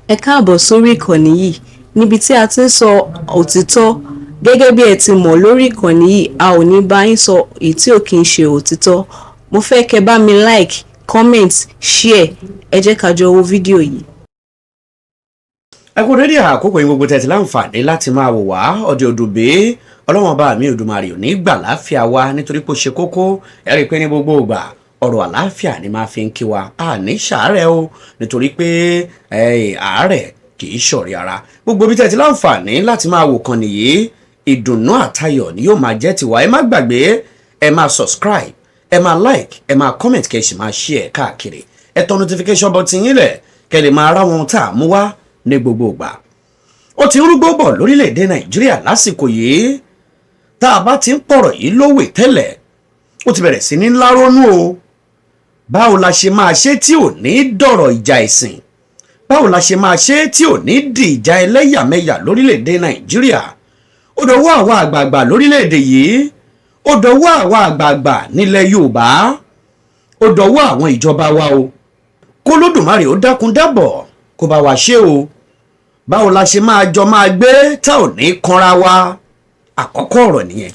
Ẹ káàbọ̀ sórí ìkànnì yìí níbi tí a ti ń sọ òtítọ́. Gẹ́gẹ́ bí ẹ ti mọ̀, lórí ìkànnì yìí, a ò ní bá yín sọ èyí tí ò kí ń ṣe òtítọ́. Mo fẹ́ kẹ́ bá mi like, comment, share. Ẹ jẹ́ ká jọ wo fídíò yìí. Ẹ kú dédé àkókò yín gbogbo tẹ̀sí láǹfààní láti máa wò wá ọdẹ òdùbí. Ọlọ́wọ́n bá mi Òdùmarè ò ní gbà láàfíà wa, nítorí pé ó ṣe kókó. Ẹ rí i pé ní gbogbo ìgbà, ọ̀rọ̀ àlàáfíà ni máa fi ń kí wa. A ní ṣàárẹ̀ o, nítorí pé àárẹ̀ kì í ṣọ̀rẹ́ ara. Gbogbo bí tẹ̀sí láǹfààní láti máa wò kàn nìyí, ìdùnnú àtayọ̀ ni yóò máa jẹ́ tiwa. Ẹ má gbàgbé, ẹ máa subscribe, ẹ máa like, ẹ máa comment, kẹ́ ẹ sì máa share káàkiri. Ẹ tọ notification button yín lẹ̀ kẹ́ lè máa ráwọn tá a mú wá ní gbogbo ìgbà. Ó ti ń rúgbó bọ̀ lórílẹ̀‐èdè Nàìjíríà lásìkò yìí. Tá a bá ti ń pọ̀rọ̀ yìí lówè tẹ́lẹ̀, ó ti bẹ̀rẹ̀ sí ní lárónú o. Báwo la ṣe máa ṣe tí ò ní dọ̀rọ̀ ìjà ẹ̀sìn? Báwo la ṣe máa ṣe tí ò ní di ìjà ẹlẹ́yàmẹ̀yà lórílẹ̀‐èdè Nàìjíríà? Ó dọwọ́ àwa àgbààgbà lórílẹ̀‐èdè yìí, ó dọwọ́ àwa àgbààgbà nílẹ̀ Yorùbá, ó dọwọ́ àwọn ìjọba wa o. Kó Lódùmarè ó dákun dábọ̀ kó bá wa ṣe o. Báwo la ṣe máa jọ máa gbé tá ò ní kanra wa? Àkọ́kọ́ ọ̀rọ̀ nìyẹn.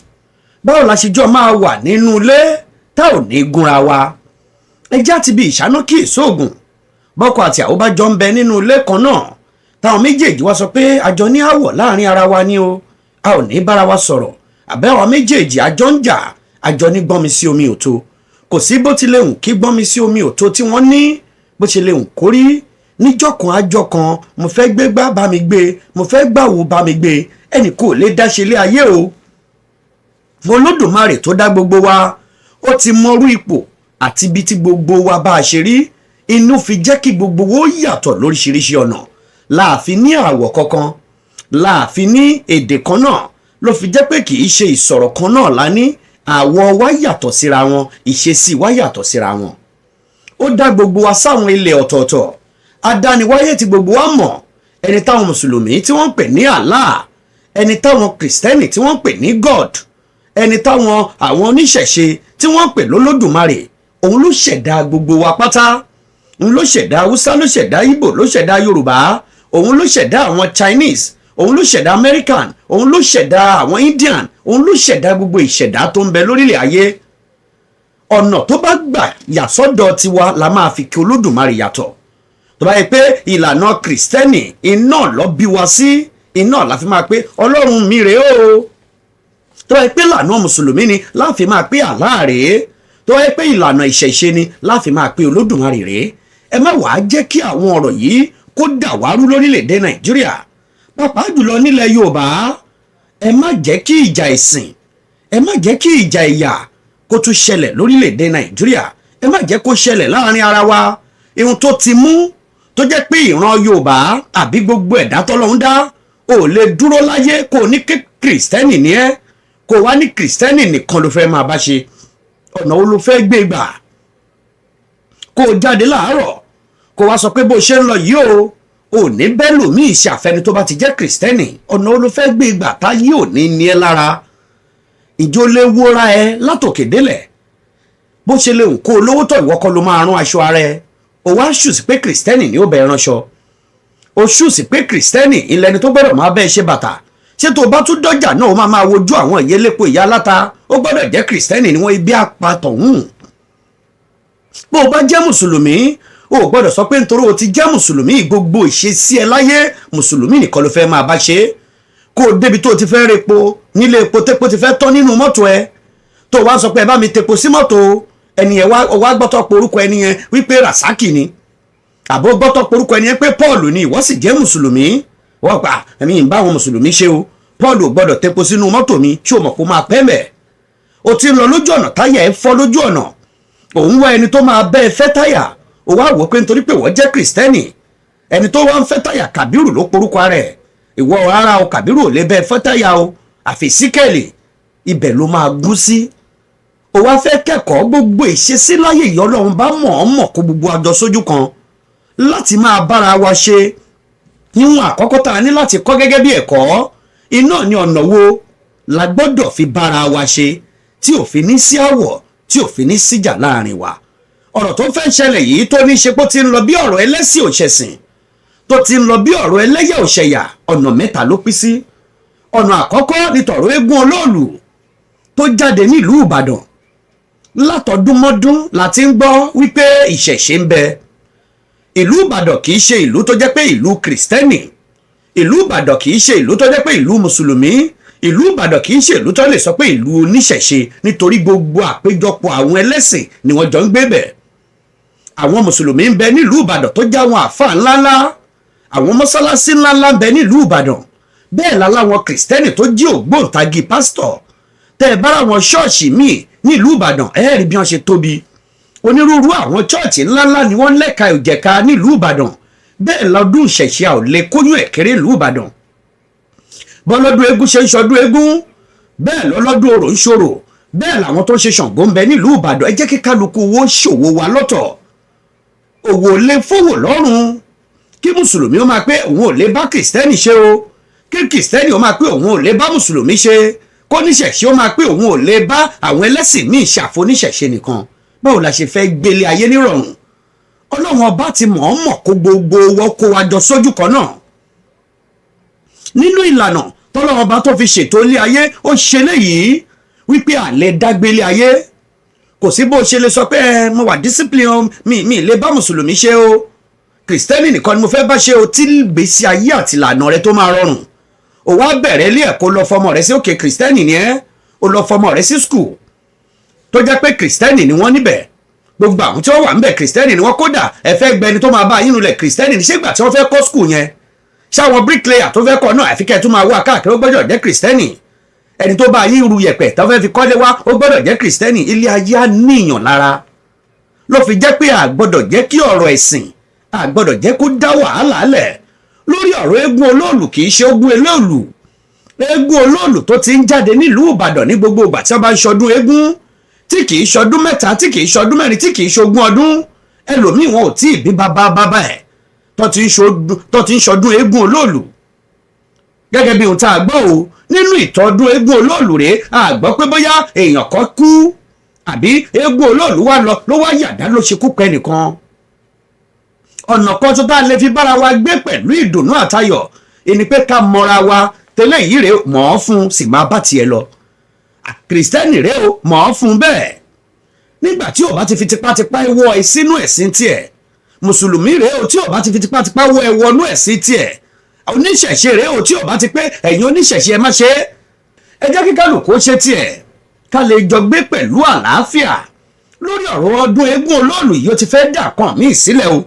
Báwo la ṣe jọ máa wà nínú ilé tá ò ní gúnra wa? Ẹjẹ́ àti bí ìṣáná kí ìṣóògùn. Bọ́kọ àti àwọn bá jọ ń bẹ nínú ilé kan náà, táwọn méjèèjì wá sọ pé àjọ ní àwọ̀ láàrin ara wa ni o, a ò ní bára wa sọ̀rọ̀, àbẹ́ àwọn méjèèjì àjọ ń jà, àjọ ní gbọ́nmi sí omi òtó, kò sí bó ti lè hùn kí gbọ́nmi sí omi òtó tí wọ́n ní, bó ṣe lè hùn kórí níjọ́ kan àjọ kan, mo fẹ́ gbé gbá bá mi gbé, mo fẹ́ gbàwó bá mi gbé, ẹnì kò lè dáṣe ilé ayé o. Olódùmarè tó dá gbogbo wa, ó ti mọrú ipò àti ibi tí gbogbo wa bá a ṣe rí. Inú fi jẹ́ kí gbogbo wo yàtọ̀ lóríṣiríṣi ọ̀nà, láàfin ní àwọ̀ kankan, láàfin ní èdè kan náà, ló fi jẹ́ pé kì í ṣe ìsọ̀rọ̀ kan náà la ní. Àwọ̀ wa yàtọ̀ síra wọn, ìṣesí wa yàtọ̀ síra wọn. Ó dá gbogbo wa sáwọn ilẹ̀ ọ̀tọ̀ọ̀tọ̀. Adániwáyé tí gbogbo wa mọ̀, ẹni táwọn mùsùlùmí tí wọ́n ń pè ní Allah, ẹni táwọn kìrìsìtẹ́nì tí wọ́n ń pè ní God, ẹni táwọn àwọn oníṣẹ̀ṣe tí wọ́n ń pè lólódùmarè, òun ló ṣẹ̀dá gbogbo wa pátá. Òun ló ṣẹ̀dá Haúsá, ló ṣẹ̀dá Ìgbò, ló ṣẹ̀dá Yorùbá, òun ló ṣẹ̀dá àwọn Chinese, òun ló ṣẹ̀dá American, òun ló ṣẹ̀dá àwọn Indian, òun ló ṣẹ̀dá gbogbo ìṣẹ̀dá tó ń bẹ lórílẹ̀ ayé. Ọ̀nà tó bá gbà yàsọ́dọ̀ tiwa la máa fi kí Olódùmarè yàtọ̀. Tó bá yẹ pé ìlànà kìrìsìtẹ́nì iná lọ bí wa sí, iná la fi máa pé Ọlọ́run mi rèé o. Tó bá yẹ pé ìlànà mùsùlùmí ni, la fi máa pé Allah rèé. Tó bá yẹ pé ìlànà ìṣẹ̀ṣe ni, la fi máa pé Olódùmarè rèé. Ẹ má wàá jẹ́ kí àwọn ọ̀rọ̀ yìí kó dà wá rú lórílẹ̀‐èdè Nàìjíríà, pàápàá jùlọ nílẹ̀ Yorùbá. Ẹ má jẹ́ kí ìjà ẹ̀sìn, ẹ má jẹ́ kí ìjà ẹ̀yà kó tún ṣẹlẹ̀ lórílẹ̀‐èdè Nàìjíríà. Ẹ má jẹ́ kó ṣẹlẹ̀ láàrin ara wa. Ihun tó ti mú tó jẹ́ pé ìran Yorùbá àbí gbogbo ẹ̀dá tọ́lọ́run dá ò lè dúró láyé kó ní kìrìsìtẹ́nì ní ẹ́, kó wá ní kìrìsìtẹ́nì nìkan ló fẹ́ máa bá ṣe. Ọ̀nà wo ló fẹ́ gbé gbà kó o jáde láàárọ̀, kó wá sọ pé bó ṣe ń lọ yìí o, ò ní bẹ́ẹ̀ lòmíì ṣe àfẹni tó bá ti jẹ́ kìrìsìtẹ́nì? Ọ̀nà wo ló fẹ́ gbé gbà tá yìí ò ní ní ẹ lára? Ìjọ lè wóra ẹ látòkè délẹ̀. Bó ṣe lè kó olówó tọ̀, ìwọ kọ́ ló máa rán aṣọ ara ẹ. O wá ṣùsì pé kìrìsìtẹ́nì ni ó bẹ ránṣọ, o ṣùsì pé kìrìsìtẹ́nì ìlẹni tó gbọ́dọ̀ máa bẹ́ẹ̀ ṣe bàtà. Ṣé tó o bá tún dọ́jà náà, ó máa máa wojú àwọn ìyẹlẹ́po, ìyá aláta, ó gbọ́dọ̀ jẹ́ kìrìsìtẹ́nì ni wọ́n, ibi àpàtọ̀ hùn. Bó o bá jẹ́ mùsùlùmí, o ò gbọ́dọ̀ sọ pé nítorí o ti jẹ́ mùsùlùmí, gbogbo ìṣesí ẹ láyé, mùsùlùmí nìkan ló fẹ́ máa bá ṣe. Kó o débi tó o ti fẹ́ repo nílé epo, tépo ti fẹ́ tán nínú mọ́tò ẹ, tó o wá sọ pé ẹ bá mi tepo sí mọ́tò ẹni yẹn, wá gbọ́tọ̀ pé orúkọ ẹni yẹn wípé Rasaki ni, àbó gbọ́tọ̀ pé orúkọ ẹni yẹn pé Paul ni, ìwọ sì jẹ́ mùsùlùmí, wọ́n pa ẹ̀mí ń bá àwọn mùsùlùmí ṣe o, Paul ò gbọ́dọ̀ tepo sínú mọ́tò mi. Ṣé o mọ̀ kó máa pẹ́ mẹ́? O ti ń lọ lójú ọ̀nà, táyà ẹ fọ́ lójú ọ̀nà, òun wá ẹni tó máa bẹ́ ẹ fẹ́ táyà. O wá wò pé nítorí pé wọ́n jẹ́ kìrìsìtẹ́nì, ẹni tó wá ń fẹ́ táyà, Kàbírù ló porúkọ rẹ̀. Ìwọ rárá o, Kàbírù ò lè bẹ́ ẹ fẹ́ táyà o, àfi Síkẹ́ẹ̀lì. Ibẹ̀ ló máa gún sí. O wá fẹ́ kẹ́kọ̀ọ́ gbogbo ìṣesí láyé ìyá. Ọlọ́run bá mọ̀ ọ́n mọ̀ kó gbogbo àjọ sójú kan láti máa bára wa ṣe. Níwọ̀n àkọ́kọ́ tá a ní láti kọ́ gẹ́gẹ́ bí ẹ̀kọ́ iná ní ọ̀nà wo la gbọ́dọ̀ fi bára wa ṣe tí ò fi ní sí àwọ̀, tí ò fi ní síjà láàrin wa. Ọ̀rọ̀ tó fẹ́ ṣẹlẹ̀ yìí tó ní ṣe pé ó ti ń lọ bí ọ̀rọ̀ ẹlẹ́sìn òṣẹ̀sìn, tó ti ń lọ bí ọ̀rọ̀ ẹlẹ́yà òṣẹ̀yà, ọ̀nà mẹ́ta ló pín sí. Ọ̀nà àkọ́kọ́ ni tọ̀rọ̀ eégún olóòlù tó jáde nílùú Ìbàdàn. Látọdúnmọ́dún la ti ń gbọ́ wípé ìṣẹ̀ṣe ń bẹ. Ìlú Ìbàdàn kì í ṣe ìlú tó jẹ́ pé ìlú Kìrìsìtẹ́nì. Ìlú Ìbàdàn kì í ṣe ìlú tó jẹ́ pé ìlú Mùsùlùmí. Ìlú Ìbàdàn kì í ṣe ìlú tó lè sọ pé ìlú oníṣẹ̀ṣe, nítorí gbogbo àpéjọpọ̀ àwọn ẹlẹ́sìn ni wọ́n jọ ń gbé bẹ̀. Àwọn Mùsùlùmí ń bẹ nílùú Ìbàdàn tó jẹ́ àwọn àfáà ńláńlá, àwọn mọ́sálásí ńláńlá ń bẹ nílùú Ìbàdàn. Bẹ́ẹ̀ láláwọn Kìrìsìtẹ́nì tó jí ògbóǹtagì pásítọ̀. Tẹ́ ẹ bá àwọn ṣọ́ọ̀ṣì míì nílùú Ìbàdàn, ẹ rí bí wọ́n ṣe tóbi. Onírúurú àwọn ṣọ́ọ̀ṣì ńláńlá ni wọ́n lẹ́ka ìjẹ̀ka nílùú Ìbàdàn. Bẹ́ẹ̀ lọ́dún ìṣẹ̀ṣe ò lè kóyún ẹ̀kẹ́rẹ́ ìlú Ìbàdàn. Bọ́lọ́dún eégún ṣe ń ṣọdún eégún, bẹ́ẹ̀ lọ́lọ́dún orò ń ṣòro, bẹ́ẹ̀ làwọn tó ń ṣe Ṣàngó ń bẹ nílùú Ìbàdàn. Ẹ jẹ́ kí kálukú owó ṣòwò wa lọ́tọ̀. Òwò lè fowó lọ́rùn kí Mùsùlùmí ó máa pé òun ò lè bá Kìrìsìtẹ́nì ṣe o, kí Kìrìsìtẹ́nì ó máa pé òun ò lè bá Mùsùlùmí ṣe, kó níṣẹ̀ṣe ó máa pé òun ò lè bá àwọn ẹlẹ́sìn míì ṣàfoníṣẹ̀ṣe nìkan. Báwo la ṣe fẹ́ gbélé ayé nírọ̀rùn? Ọlọ́run Ọba ti mọ̀ọ́mọ̀ kó gbogbo wọn kó wa jọ sójú kan náà nínú ìlànà tọ́lọ́run Ọba tó fi ṣètò ilé ayé. Ó ṣe léyìí wípé àlẹ́ dágbélé ayé. Kò sí bó ṣe lè sọ pé ẹ mo wà discipline o, mi lè bá Mùsùlùmí ṣe o, Kìrìsìtẹ́nì nìkan ni mo fẹ́ bá ṣe o, tí gbèsè ayé àti ìlànà rẹ tó máa rọrùn. O wá bẹ̀rẹ̀ ilé ẹ̀kọ́, lọ fọmọ rẹ sí òkè, Kìrìsìtẹ́nì ni ẹ́, o lọ fọmọ rẹ sí school tó jẹ́ pé Kìrìsìtẹ́nì ni wọ́n níbẹ̀. Gbogbo àwọn tí wọ́n wà níbẹ̀, Kìrìsìtẹ́nì ni wọ́n. Kódà ẹ fẹ́ gbẹni tó máa bá yín nulẹ̀, Kìrìsìtẹ́nì ni. Ṣégbà tí wọ́n fẹ́ kọ́ school yẹn, ṣáwọn bricklayer tó fẹ́ kọ́ náà, àfi kẹ́ ẹ tún máa wá káàkiri, ó gbọ́dọ̀ jẹ́ Kìrìsìtẹ́nì. Ẹni tó bá yín ru yẹ̀pẹ̀ tó fẹ́ fi kọ́lé wá, ó gbọ́dọ̀ jẹ́ Kìrìsìtẹ́nì. Ilé ayé á níyàn lára. Ló fi jẹ́ pé a gbọ́dọ̀ jẹ́ kí ọ̀rọ̀ ẹ̀sìn, a gbọ́dọ̀ jẹ́ kó dá wàhálà lẹ̀ lórí ọ̀rọ̀ eégún olóòlù. Kì í ṣe ogún olóòlù, eégún olóòlù tó ti ń jáde nílùú Ìbàdàn ní gbogbo ìgbà tí wọ́n bá ń ṣọdún eégún, tí kì í ṣọdún 3, tí kì í ṣọdún 4, tí kì í ṣogún ọdún. Ẹlòmíì, wọn ò tí ì bí bàbá bàbá ẹ̀ tó ti ń ṣọdún eégún olóòlù. Gẹ́gẹ́ bí ohun tá a gbọ́ o nínú ìtọ́dún eégún olóòlù rèé, a gbọ́ pé bóyá èèyàn kan kú àbí eégún olóòlù wá lọ ló wá yàdá ló ṣekú pẹ́ nìkan. Ọ̀nà kan tó tá a lè fi bára wa gbé pẹ̀lú ìdùnnú àtayọ̀ ìní pé ká mọra wa. Tẹ́lẹ̀ yìí rèé, mọ̀ ọ́ fún sì máa bá tiẹ̀ lọ. Kìrìsìtẹ́nì rèé o, mọ̀ ọ́ fún bẹ́ẹ̀ nígbà tí ò bá ti fi tipátipá wọ ẹ sínú ẹ̀sìn tiẹ̀. Mùsùlùmí rèé o, tí ò bá ti fi tipátipá wọ ẹ wọnú ẹ̀sìn tiẹ̀. Oníṣẹ̀ṣe rèé o, tí ò bá ti pé ẹ̀yin oníṣẹ̀ṣe ẹ má ṣe é. Ẹ jẹ́ kí kálukú ṣe tiẹ̀, ká lè jọ gbé pẹ̀lú àlàáfíà. Lórí ọ̀rọ̀ ọdún eégún olóòlù yìí, ó ti fẹ́ dà kan míì sílẹ̀ o.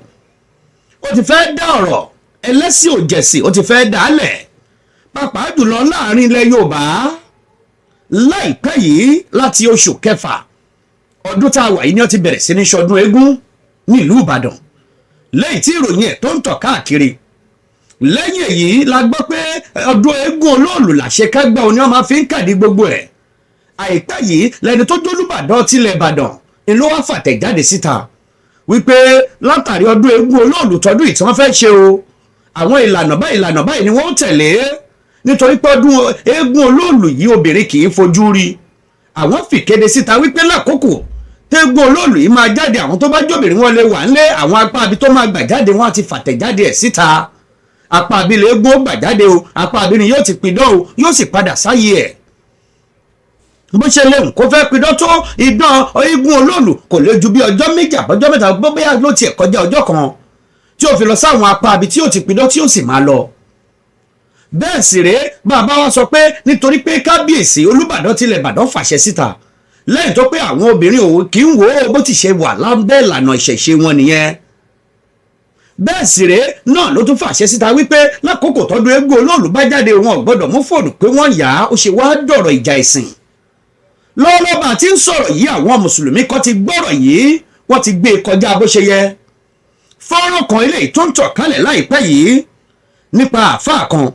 Ó ti fẹ́ dá ọ̀rọ̀ ẹlẹ́sìn òjẹ̀sìn, ó ti fẹ́ dà á lẹ̀, pàápàá jùlọ láàrin ilẹ̀ Yorùbá. Láìpẹ́ yìí, láti oṣù kẹfà ọdún tá a wà yìí ni wọ́n ti bẹ̀rẹ̀ sí ní ṣọdún eégún nílùú Ìbàdàn, lẹ́yìn tí ìròyìn ẹ̀ tó ń tọ̀ káàkiri. Lẹ́yìn èyí la gbọ́ pé ọdún eégún olóòlù làṣekágbá òní wọ́n máa fi ń kàdí gbogbo ẹ̀. Àìpẹ́ yìí lẹni tó jólúbàdàn tilẹ̀ Ìbàdàn ni ló wá fàtẹ̀jáde síta wípé látàrí ọdún eégún olóòlù tọdún yìí tí wọ́n fẹ́ ṣe o, àwọn ìlànà báyìí, ìlànà báyìí ni wọ́n tẹ̀lé, nítorí pé ọdún eégún olóòlù yìí, obìnrin kì í fojú rí. Àwọn fìkéde síta wípé lákòókò tẹ́gùn olóòlù yìí máa jáde, àwọn tó bá jóbìnrin wọn lè wà ńlé. Àwọn apá abi tó máa gbà jáde, wọn á ti fàtẹ̀jáde ẹ̀ síta. Apá abi lè gún ó gbà jáde o, apá abi ni yóò ti pidán o, yóò sì padà sáyé ẹ̀. Bó ṣe léwu kó fẹ́ pidán tó, idán eégún olóòlù kò lè ju bí ọjọ́ 2 àbọ̀jọ́ 3, bóyá ló tiẹ̀ kọjá ọjọ́ kan, tí ó fi lọ sáwọn apá abi tí ó ti pidán, tí ó sì máa lọ. Bẹ́ẹ̀ sì rèé, bàbá wa sọ pé nítorí pé kábíyèsí Olúbàdàn tilẹ̀ Ìbàdàn fàṣẹ síta lẹ́yìn tó pé àwọn obìnrin òun kì í wò ó, bó ti ṣe wà lábẹ́ ìlànà ìṣẹ̀ṣe wọn nìyẹn. Bẹ́ẹ̀ sì rèé náà ló tún fàṣẹ síta wípé lákòókò tọdún eégún olóòlù bá jáde, wọn ò gbọ́dọ̀ mú fóònù pé wọ́n yà á. Ó ṣe wá dọ̀rọ̀ ìjà ẹ̀sìn? Lọ́wọ́lọ́wọ́ bá ti ń sọ̀rọ̀ yìí, àwọn Mùsùlùmí kan ti gbọ́rọ̀ yìí, wọ́n ti gbé e kọjá bó ṣe yẹ. Fọ́nrán kan eléyìí tó ń tọ̀ kálẹ̀ láìpẹ́ yìí nípa àáfàá kan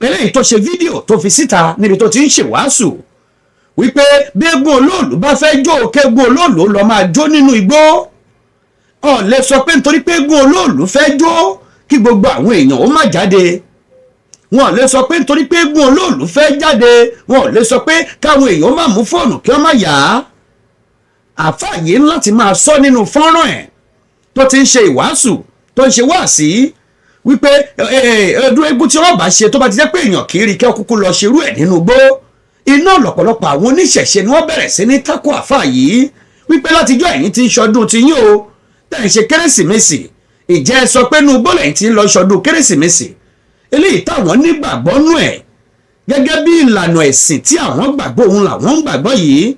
eléyìí tó ṣe fídíò tó fi síta níbi tó ti ń ṣèwàásù wípé bí eégún olóòlù bá fẹ́ jó, kéégún olóòlù lọ máa jó nínú igbó. Ó lè sọ pé nítorí pé eégún olóòlù fẹ́ jó, kí gbogbo àwọn èèyàn ó má jáde. Wọn ò lè sọ pé nítorí pé eégún olóòlù fẹ́ jáde, wọn ò lè sọ pé káwọn èèyàn má mú fóònù kí wọ́n má yà á. Àáfàá yìí láti máa sọ nínú fọ́nrán ẹ̀ tó ti ń ṣe ìwàásù, tó ń ṣe wáàsí. Wípé ọdún eégún tí wọ́n bá ṣe, tó bá ti jẹ́ pé èèyàn kì í rí kẹ́ kúkú lọ ṣerú ẹ̀ nínú igbó. Iná lọ̀pọ̀lọpọ̀ àwọn oníṣẹ̀ṣe ni wọ́n bẹ̀rẹ̀ sí ní tako àfáà yìí, wípé látijọ́ ẹ̀yin ti ń ṣọdún ti yín o, tẹ̀ ń ṣe Kérésìmesì, ìjẹ́ ẹ sọ pé inú igbó lẹ́yìn tí ń lọ ṣọdún Kérésìmesì? Eléyìí táwọn nígbàgbọ́ nú ẹ̀ gẹ́gẹ́ bí ìlànà ẹ̀sìn tí àwọn gbàgbọ́, òun làwọn ń gbàgbọ́ yìí.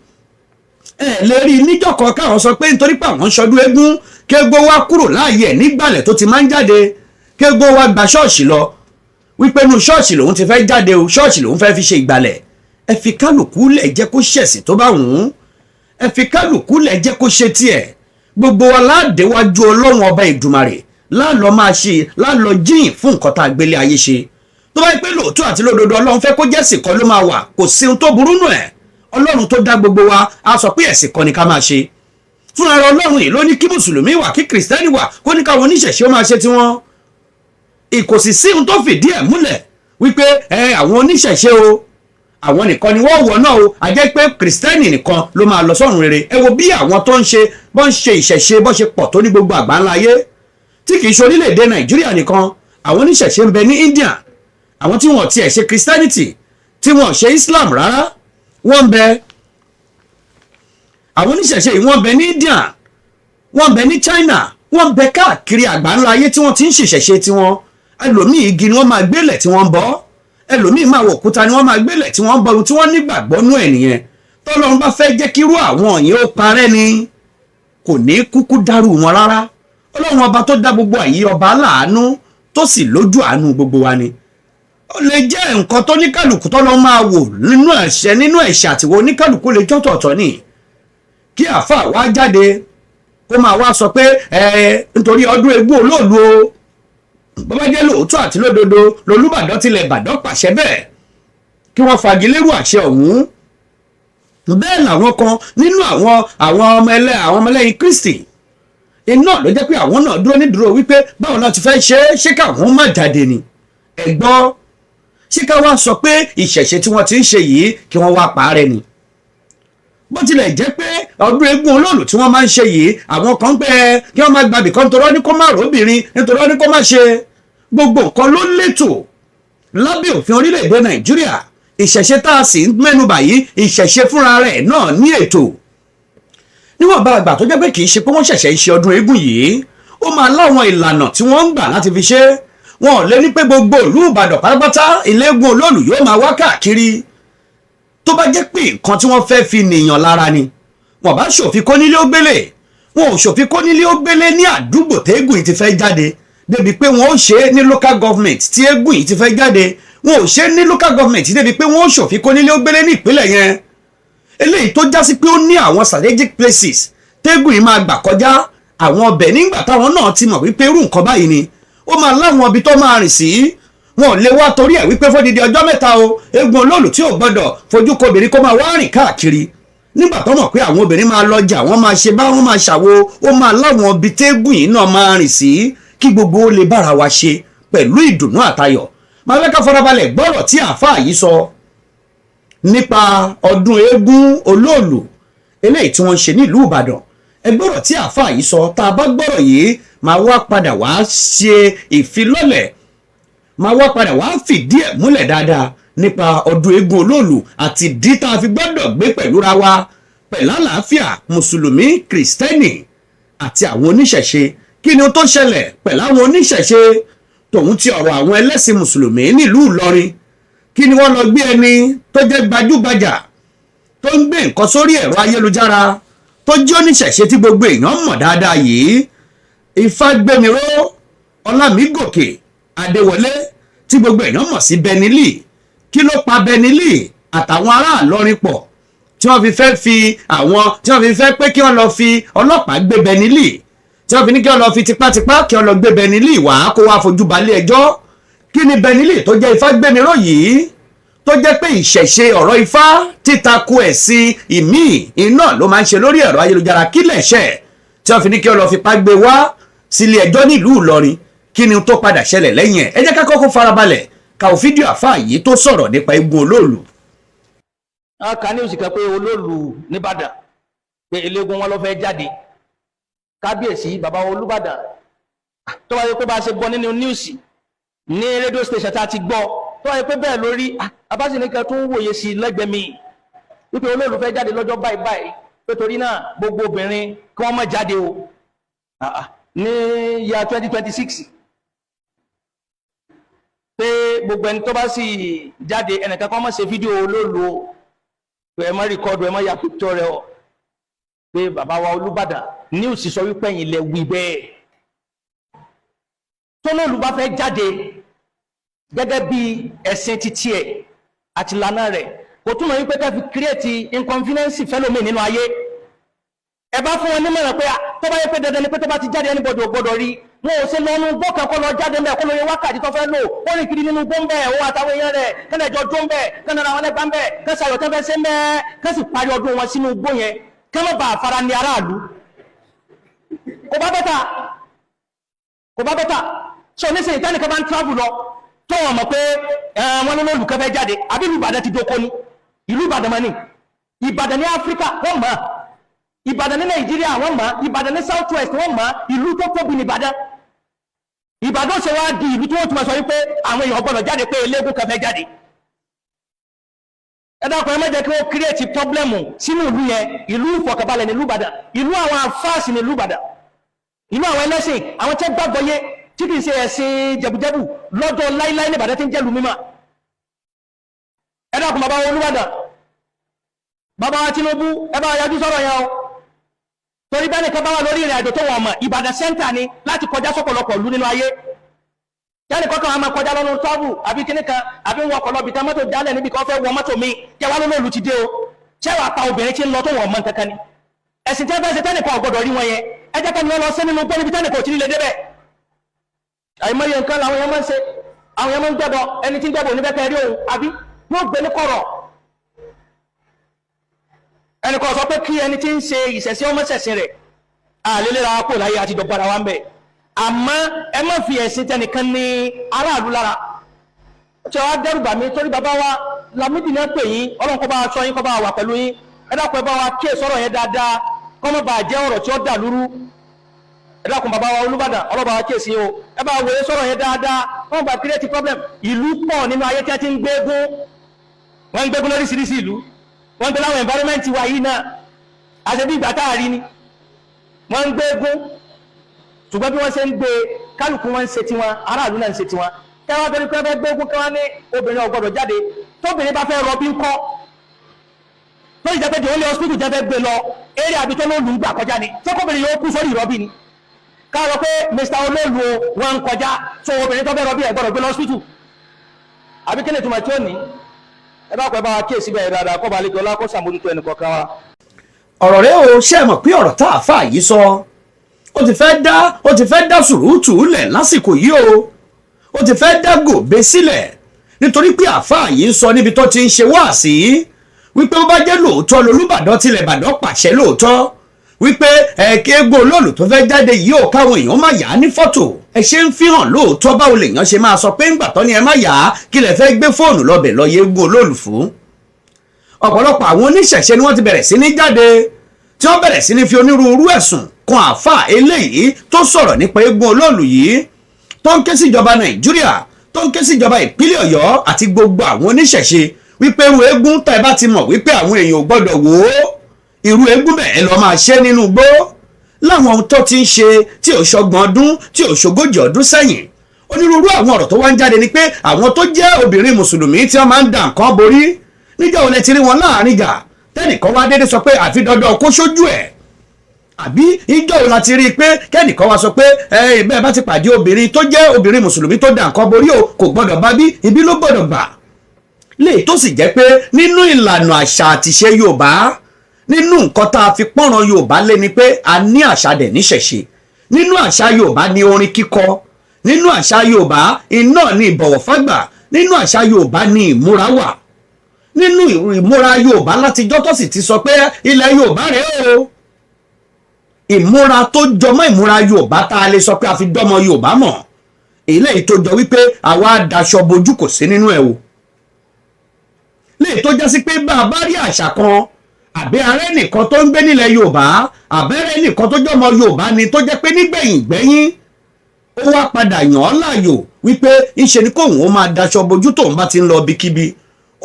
Ẹ lè rí i níjọ́kọ̀ káwọn sọ pé nítorí pé àwọn ń ṣọdún eégún, kégbó wá kúrò láàyè ẹ̀ nígbàlẹ̀ tó ti máa ń jáde, kégbó wá gba ṣọ́ọ̀ṣì lọ, wípé inú ṣọ́ọ̀ṣì lòun ti fẹ́ jáde o, ṣọ́ọ̀ṣì lòun fẹ́ fi ṣe ìgbàlẹ̀. Ẹ fi kálukú lẹ̀, jẹ́ kó ṣẹ̀sìn tó bá wù ú. Ẹ fi kálukú lẹ̀, jẹ́ kó ṣe tiẹ̀. Gbogbo wa láàdéwájú Ọlọ́run Ọba Ìdùmarè, láàlọ́ máa ṣe láàlọ́ jíyìn fún nǹkan tá a gbélé ayé ṣe. Tó bá yẹ pé lóòótọ́ àti lódodo Ọlọ́run fẹ́ kó jẹ́sìn kan ló máa wà, kò sí ohun tó burú nù ẹ̀. Ọlọ́run tó dá gbogbo wa á sọ pé ẹ̀sìn kan ni ká máa ṣe? Fúnra rẹ̀ Ọlọ́run yìí ló ní kí mùsùlùmí wà, kí kìrìsìtẹ́nì wà, kó ní káwọn oníṣẹ̀ṣe ó máa ṣe tiwọn. Ìkòsí sí ohun tó fìdí ẹ̀ múlẹ̀ wípé ẹ àwọn oníṣẹ̀ṣe o, àwọn nìkan ni wọ́n wọ̀ náà o, a jẹ́ pé kìrìsìtẹ́nì nìkan ló máa lọ sọ́run rere. Ẹ wo bí àwọn tó ń ṣe bọ́n ń ṣe ìṣẹ̀ṣe bọ́n ṣe pọ̀ tó ní gbogbo àgbáńlá ayé, tí kì í ṣe orílẹ̀-èdè Nàìjíríà nìkan. Àwọn oníṣẹ̀ṣe ń bẹ ní India, àwọn tí wọ́n tiẹ̀ ṣe Christianity, tí wọ́n ṣe Islam rárá, wọ́n ń bẹ. Àwọn oníṣẹ̀ṣe yìí, wọ́n ń bẹ ní India, wọ́n ń bẹ ní China, wọ́n ń bẹ káàkiri àgbáńlá ayé tí wọ́n ti ń ṣìṣẹ̀ṣe tiwọn. Ẹlòmíì, igi ni wọ́n máa gbélẹ̀ tí wọ́n ń bọ́. Ẹlòmíì máa wọ òkúta ni wọ́n máa gbélẹ̀ tí wọ́n ń bọ. Ohun tí wọ́n nígbàgbọ́ nú ẹ̀ nìyẹn. Tọ́lọ́run bá fẹ́ jẹ́ kírú àwọn yẹn ó parẹ́ ni, kò ní kúkú dárú wọn rárá. Ọlọ́run Ọba tó dá gbogbo àyè, ọba aláàánú tó sì lójú àánú gbogbo wa ni. Ó lè jẹ́ nǹkan tó ní kálukú tọ́lọ́ máa wò nínú ẹ̀ṣẹ̀, nínú ẹ̀ṣẹ̀ àtiwọ́ oníkálukú lè jọ́tọ̀ọ̀tọ̀ ni. Kí àáfàá wá jáde kó máa wá sọ pé ẹ nítorí ọdún eégún olóòlù o, bàbá jẹ́ lóòótọ́ àti lódodo lolúbàdàn tilẹ̀ Ìbàdàn pàṣẹ bẹ́ẹ̀, kí wọ́n fagilérú àṣẹ ọ̀hún. Bẹ́ẹ̀ làwọn kan nínú àwọn ọmọlẹ́yìn Kristi iná ló jẹ́ pé àwọn náà dúró nídúró wípé báwọn náà ti fẹ́ ṣe é, ṣé káwọn má jáde ni? Ẹ gbọ́, ṣé ká wá sọ pé ìṣẹ̀ṣe tí wọ́n ti ń ṣe yìí, kí wọ́n wá parẹ́ ni? Bó tilẹ̀ jẹ́ pé ọdún eégún olóòlù tí wọ́n máa ń ṣe yìí, àwọn kan pẹ́ kí wọ́n máa gbàbí kan nítorí wọ́n ní kó má róbìnrin, nítorí wọ́n ní kó má ṣe. Gbogbo nǹkan ló létò lábẹ́ òfin orílẹ̀-èdè Nàìjíríà. Ìṣẹ̀ṣe tá a sì ń mẹ́nubà yìí, ìṣẹ̀ṣe fúnra rẹ̀ náà ní ètò. Níwọ̀n bá àgbà tó jẹ́ pé kì í ṣe pé wọ́n ṣẹ̀ṣẹ̀ ń ṣe ọdún eégún yìí, ó máa láwọn ìlànà tí wọ́n ń gbà láti fi ṣe. Wọn ò lè ní pé gbogbo ìlú Ìbàdàn pátápátá, ilé-eégún olóòlù yóò máa wá káàkiri. Tó bá jẹ́ pé nǹkan tí wọ́n fẹ́ fi nìyàn lára ni, wọ́n bá ṣòfin kónílé ó gbélé. Wọn ò ṣòfin kónílé ó gbélé ní àdúgbò téégún yìí ti fẹ́ jáde, débi pé wọ́n ó ṣe é ní local government tí eégún yìí ti fẹ́ jáde. Wọn ò ṣe é ní local government débi pé wọ́n ó ṣòfin kónílé ó gbélé ní ìpínlẹ̀ yẹn. Eléyìí tó já sí pé ó ní àwọn strategic places téégún yìí máa gbà kọjá, àwọn ọbẹ̀ nígbà táwọn náà ti mọ̀ wípé irú nǹkan báyìí ni ó máa láwọn ibi tó máa rìn sí. Wọn ò lè wá torí ẹ̀ wípé fódìdí ọjọ́ 3 o, eégún olóòlù tí ò gbọ́dọ̀ fojú ko obìnrin, kó máa wá rìn káàkiri, nígbà tó mọ̀ pé àwọn obìnrin máa lọ́jà, wọ́n máa ṣe bá, wọ́n máa ṣàwo. Ó máa láwọn ibi téégún yìí náà máa rìn sí, kí gbogbo ó lè bára wa ṣe pẹ̀lú ìdùnnú àtayọ̀. Máa fẹ́ ká farabalẹ̀ gbọ́rọ̀ tí àáfàá yìí sọ nípa ọdún eégún olóòlù eléyìí tí wọ́n ń ṣe nílùú Ìbàdàn. Ẹ gbọ́rọ̀ tí àáfàá yìí sọ. Tá a bá gbọ́rọ̀ yìí, máa wá padà wá ṣe ìfilọ́lẹ̀, máa wá padà wá fìdí ẹ̀ múlẹ̀ dáadáa nípa ọdún eégún olóòlù àti ìdí tá a fi gbọ́dọ̀ gbé pẹ̀lú ra wa pẹ̀lú àlàáfíà, mùsùlùmí, kìrìsìtẹ́nì àti àwọn oníṣẹ̀ṣe. Kí ni ó tó ṣẹlẹ̀ pẹ̀lú àwọn oníṣẹ̀ṣe tòun ti ọ̀rọ̀ àwọn ẹlẹ́sìn mùsùlùmí nílùú Ìlọrin? Kí ni wọ́n lọ gbé ẹni tó jẹ́ gbajúgbajà, tó ń gbé nǹkan sórí ẹ̀rọ ayélujára, tó jẹ́ oníṣẹ̀ṣe tí gbogbo èèyàn mọ̀ dáadáa yìí, Ifágbémiró Ọlámígòkè Adéwọlé, tí gbogbo èèyàn mọ̀ sí Benili? Kí ló pa Benili àtàwọn ará Ìlọrin pọ̀ tí wọ́n fi fẹ́ fi àwọn tí wọ́n fi fẹ́ pé kí wọ́n lọ fi ọlọ́pàá gbé Benili, tí wọ́n fi ní kí wọ́n lọ fi tipátipá kí wọ́n lọ gbé Benili wá, kó wá fojú balẹ̀ ẹjọ́? Kí ni Benili tó jẹ́ Ifágbémiró yìí, tó jẹ́ pé ìṣẹ̀ṣe, ọ̀rọ̀ Ifá, títakò ẹ̀sìn ìmíì iná ló máa ń ṣe lórí ẹ̀rọ ayélujára? Kí lẹ̀ṣẹ̀ tí wọ́n fi ní kí wọ́n lọ fipá gbé wá sílé ẹjọ́ nílùú Ìlọrin? Kí ni tó padà ṣẹlẹ̀ lẹ́yìn ẹ̀? Ẹ jẹ́ ká kọ́kọ́ farabalẹ̀ ka ò fídíò àfáà yìí tó sọ̀rọ̀ nípa eégún olóòlù. Wọn kà ní oṣù kan pé olóòlù nìbàdàn, pé eléégún wọn ló fẹ́ jáde. Kábíyèsí bàbá Olúbàdàn, tó wáyé pé bá a ṣe gbọ́ nínú news Ní rédíò station tá a ti gbọ́ tó wáyé pé bẹ́ẹ̀ lórí abáṣe tó ń wòye sí lẹ́gbẹ̀ẹ́ mi wípé olóòlù fẹ́ jáde lọ́jọ́ báyìí báyìí, pé torí náà gbogbo obìnrin kí wọ́n má jáde o. Ní ya 2026, pé gbogbo ẹni tó bá sì jáde, ẹnìkan kan má ṣe fídíò olóòlù o, pé ẹ má record, ẹ má ya picture rẹ o, pé bàbá wa Olúbàdàn news sọ wípé ẹ̀yin lẹ wí bẹ́ẹ̀. Tólóòlù bá fẹ́ jáde gẹ́gẹ́ bí ẹ̀sìn títí ẹ̀ àti ìlànà rẹ̀, kò túmọ̀ wípé ká fi create inconvenience fẹ́lómi nínú ayé. Ẹ bá fún wọn nímọ̀ràn pé tó bá yẹ pé dandan ni pé tó bá ti jáde, anybody ò gbọ́dọ̀ rí wọn, ò ṣe lọ́nu gbọ́ kan kó lọ jáde ńbẹ̀, kó lọ yẹ wákàtí tó fẹ́ lò, ó rìn kiri nínú gbó ńbẹ̀, òun àtàwọn èèyàn rẹ̀ kẹ́lẹ̀ jọ jó ńbẹ̀, kẹ́lẹ̀ ra wọn lẹ́gbàá ńbẹ̀, kẹ́ sàyọ̀ tẹ́ fẹ́ ṣe ńbẹ̀, kẹ́ sì parí ọdún wọn sínú igbó yẹn, kẹ́ má bàa fara ní aráàlú. Kò bá better, kò bá better. So nísìnyí, tẹ́nìkan bá ń travel lọ tó wọn mọ̀ pé wọn ló lólùkẹ́ fẹ́ jáde, àbí ìlú Ìbàdàn ti doko ni? Ìlú Ìbàdàn mọ́ ni. Ìbàdàn ní Áfíríkà wọ́n mọ̀, Ìbàdàn ní Nàìjíríà wọ́n mọ̀, Ìbàdàn ní South West wọ́n mọ̀. Ìlú tó tóbi ní Ìbàdàn. Ìbàdàn ṣe wá di ìlú tí wọ́n tún máa sọ wípé àwọn èèyàn gbọ́dọ̀ jáde pé eléégún kan fẹ́ jáde? Ẹ dákun, ẹ má jẹ́ kí wọ́n create problem sínú ìlú yẹn. Ìlú ìfọ̀kànbalẹ̀ ní ìlú Ìbàdàn, ìlú àwọn afáàsì ní ìlú Ìbàdàn, ìlú àwọn ẹlẹ́sìn, àwọn tẹ́ gbàgbọ́ yé tí kìí ṣe ẹ̀sìn jẹ̀bùjẹ̀bù lọ́jọ́ láíláí ní Ìbàdàn tí ń jẹ́lu mímọ́. Ẹ dákun, bàbá wa Olúbàdàn, bàbá wa Tinubu, ẹ bá yájú sọ̀rọ̀ yẹn o, torí bẹ́ẹ̀ nìkan bá wà lórí ìrìn àjò tó wọ̀n mọ̀ Ìbàdàn center ni láti kọjá sọ́pọ̀lọpọ̀ ìlú nínú ayé. Kẹ́ni kọ́kọ́ àwọn máa kọjá lọ́nu tọ́bù àbí kíní kan, àbí wọn kọ̀ lọ́bi tán, mọ́tò jálẹ̀ níbi kan, fẹ́ wọ mọ́tò mi kẹ́ wá lólóòlù ti dé o. Ṣé wàá pa obìnrin tí ń lọ tó wọ̀n mọ́ kankan ni? Ẹ̀sìn tẹ́ fẹ́ ṣe tẹ́nìkan ò gbọ́dọ̀ rí wọn yẹn, ẹ jẹ́ kẹ́ni wọ́n lọ sí nínú gbọ́ níbi tẹ́nìkan ò tí ní lè débẹ̀. Àìmọye nǹkan làwọn yẹn máa ń ṣe. Àwọn yẹn máa ń gbẹ́bọ. Ẹni tí ń gbẹ́bọ oníbẹ̀ kẹ́ rí òun, àbí yóò gbé ní kọ̀rọ̀. Ẹnì kan sọ pé kí ẹni tí ń ṣe ìṣẹ̀ṣẹ̀ ọmọ ṣẹ̀sìn rẹ̀, àlélẹ́ra kò láyé àti dọ̀gbára wa ń bẹ̀. Àmọ́ ẹ má fi ẹ̀sìn tẹnìkan ní aráàlú lára tí wàá dẹ́rù bà mí, torí bàbá wa Lámídì náà pè yín. Ọlọ́run kó bá wa sọ yín, kó bá wa wà pẹ̀lú yín. Ẹ dákun, ẹ bá wa kíyè sọ̀rọ̀ yẹn dáadáa, kó má bàa jẹ́ ọ̀rọ̀ tí ó dà lúrú. Ẹ dákun, bàbá wa Olúbàdàn, ọlọ́ba wa kíyèsí o. Ẹ bá wòye sọ̀rọ̀ yẹn dáadáa, kó má bàa create problem. Ìlú pọ̀ nínú ayé tí wọ́n ti ń gbégún. Wọ́n ń gbégún lóríṣiríṣi ìlú, wọ́n ń gbé láwọn environment wa yìí náà, àṣẹ bí ìgbà tá a rí ni wọ́n ń gbégún. Ṣùgbọ́n bí wọ́n ṣe ń gbé, kálukú wọn ń ṣe tiwọn, aráàlú náà ń ṣe tiwọn. Kẹwàá torí pé fẹ́ gbégún, kẹwàá ní obìnrin ò gbọ́dọ̀ jáde. Tóbìnrin bá fẹ́ rọbí ńkọ́, tó ìjẹ́ pé the only hospital jẹ́ fẹ́ gbé lọ eré àbí tó lóòlù ń gbà kọjá ni, tó kóbìnrin yóò kú sórí ìrọbí ni? Káàrọ̀ pé Mr Olóòlù o, wọn ń kọjá, tó obìnrin tó fẹ́ rọbí ẹ̀ gbọ́dọ̀ gbé lọ hospital, àbí kí ni ìtumọ̀ tí ó ní? Ẹ bá pẹ́ bá wa kíyèsí bẹ́ẹ̀ dáadáa, kọ́ balẹ̀ kí ọlá kó sàmójútó ẹnì kọ̀ọ̀kan wa. Ọ̀rọ̀ rẹ o. Ṣe é mọ̀ pé ọ̀rọ̀ tá a fà yìí sọ, ó ti fẹ́ dá sùúrùtù lẹ̀ lásìkò yìí o. Ó ti fẹ́ dá gòbé sílẹ̀, nítorí pé àáfàá yìí ń sọ níbi tó ti ń ṣe wáàsí wípé ó bá jẹ́ lóòótọ́ lolúbàdàn tilẹ̀ Ìbàdàn pàṣẹ lóòótọ́ wípé ẹ̀ẹ́kẹ́ egbò olóòlù tó fẹ́ jáde yìí ò, káwọn èèyàn má yà á ní fọ́tò. Ẹ ṣe ń fihàn lóòótọ́? Báwo lèèyàn ṣe máa sọ pé ńgbà tán ni ẹ má yà á? Kí lẹ fẹ́ gbé fóònù lọ́bẹ̀ lọ yẹ egbò olóòlù fún? Ọ̀pọ̀lọpọ̀ àwọn oníṣẹ̀ṣe ni wọ́n ti bẹ̀rẹ̀ sí ní jáde, tí wọ́n bẹ̀rẹ̀ sí ní fi onírúurú ẹ̀sùn kan àáfàá eléyìí tó sọ̀rọ̀ nípa eégún olóòlù yìí, tó ń ké síjọba Nàìjíríà, tó ń ké síjọba ìpínlẹ̀ Ọ̀yọ́ àti gbogbo àwọn oníṣẹ̀ṣe wípé irú eégún tá ẹ bá ti mọ̀ wípé àwọn èèyàn ò gbọ́dọ̀ wò ó, irú eégún bẹ́ẹ̀ lọ́ọ́ máa ṣe nínú igbó, láwọn ohun tó ti ń ṣe tí ò ṣọgbọ̀n ọdún, tí ò ṣogójì ọdún sẹ́yìn. Onírúurú àwọn ọ̀rọ̀ tó wá ń jáde ni pé àwọn tó jẹ́ obìnrin mùsùlùmí tí wọ́n máa ń da nǹkan borí, níjọ́ òun lẹ ti rí wọn láàrin ìjà tẹ́nìkan wá dédé sọ pé àfi dandan kó sójú ẹ̀? Àbí ìjọ́ òun la ti rí i pé kẹ́nìkan wá sọ pé ẹ bẹ́ẹ̀ bá ti pàdé obìnrin tó jẹ́ obìnrin mùsùlùmí tó da nǹkan borí o, kò gbọ́dọ̀ bá bí ibi ló gbọ́dọ̀ gbà lè? Tó sì jẹ́ pé nínú ìlànà àṣà àtìṣe Yorùbá, nínú nǹkan tá a fi pọ́nrán Yorùbá lé ni pé a ní àṣà dẹ̀ níṣẹ̀ṣe. Nínú àṣà Yorùbá ni orin kíkọ, nínú àṣà Yorùbá iná ni ìbọ̀wọ̀ fágbà, nínú àṣà Yorùbá ni ìmúra wà. Nínú ìmúra Yorùbá látijọ́ tó sì ti sọ pé ilẹ̀ Yorùbá rèé o, ìmúra tó jọmọ́ ìmúra Yorùbá tá a lè sọ pé a fi dọ́mọ Yorùbá mọ̀, eléyìí tó jọ wípé àwa daṣọ bojú, kò sí nínú ẹ̀ o. Léyìí tó jásí pé bá a bá rí àṣà kan, àbí arẹ́ nìkan tó ń gbé nílẹ̀ Yorùbá, àbẹ́rẹ́ nìkan tó jọmọ Yorùbá ni, tó jẹ́ pé nígbẹ̀yìn gbẹ́yìn Ó wá padà yàn án láàyò wípé ńṣe ni kóun ó máa daṣọ bojú tóun bá ti ń lọ ibikíbi.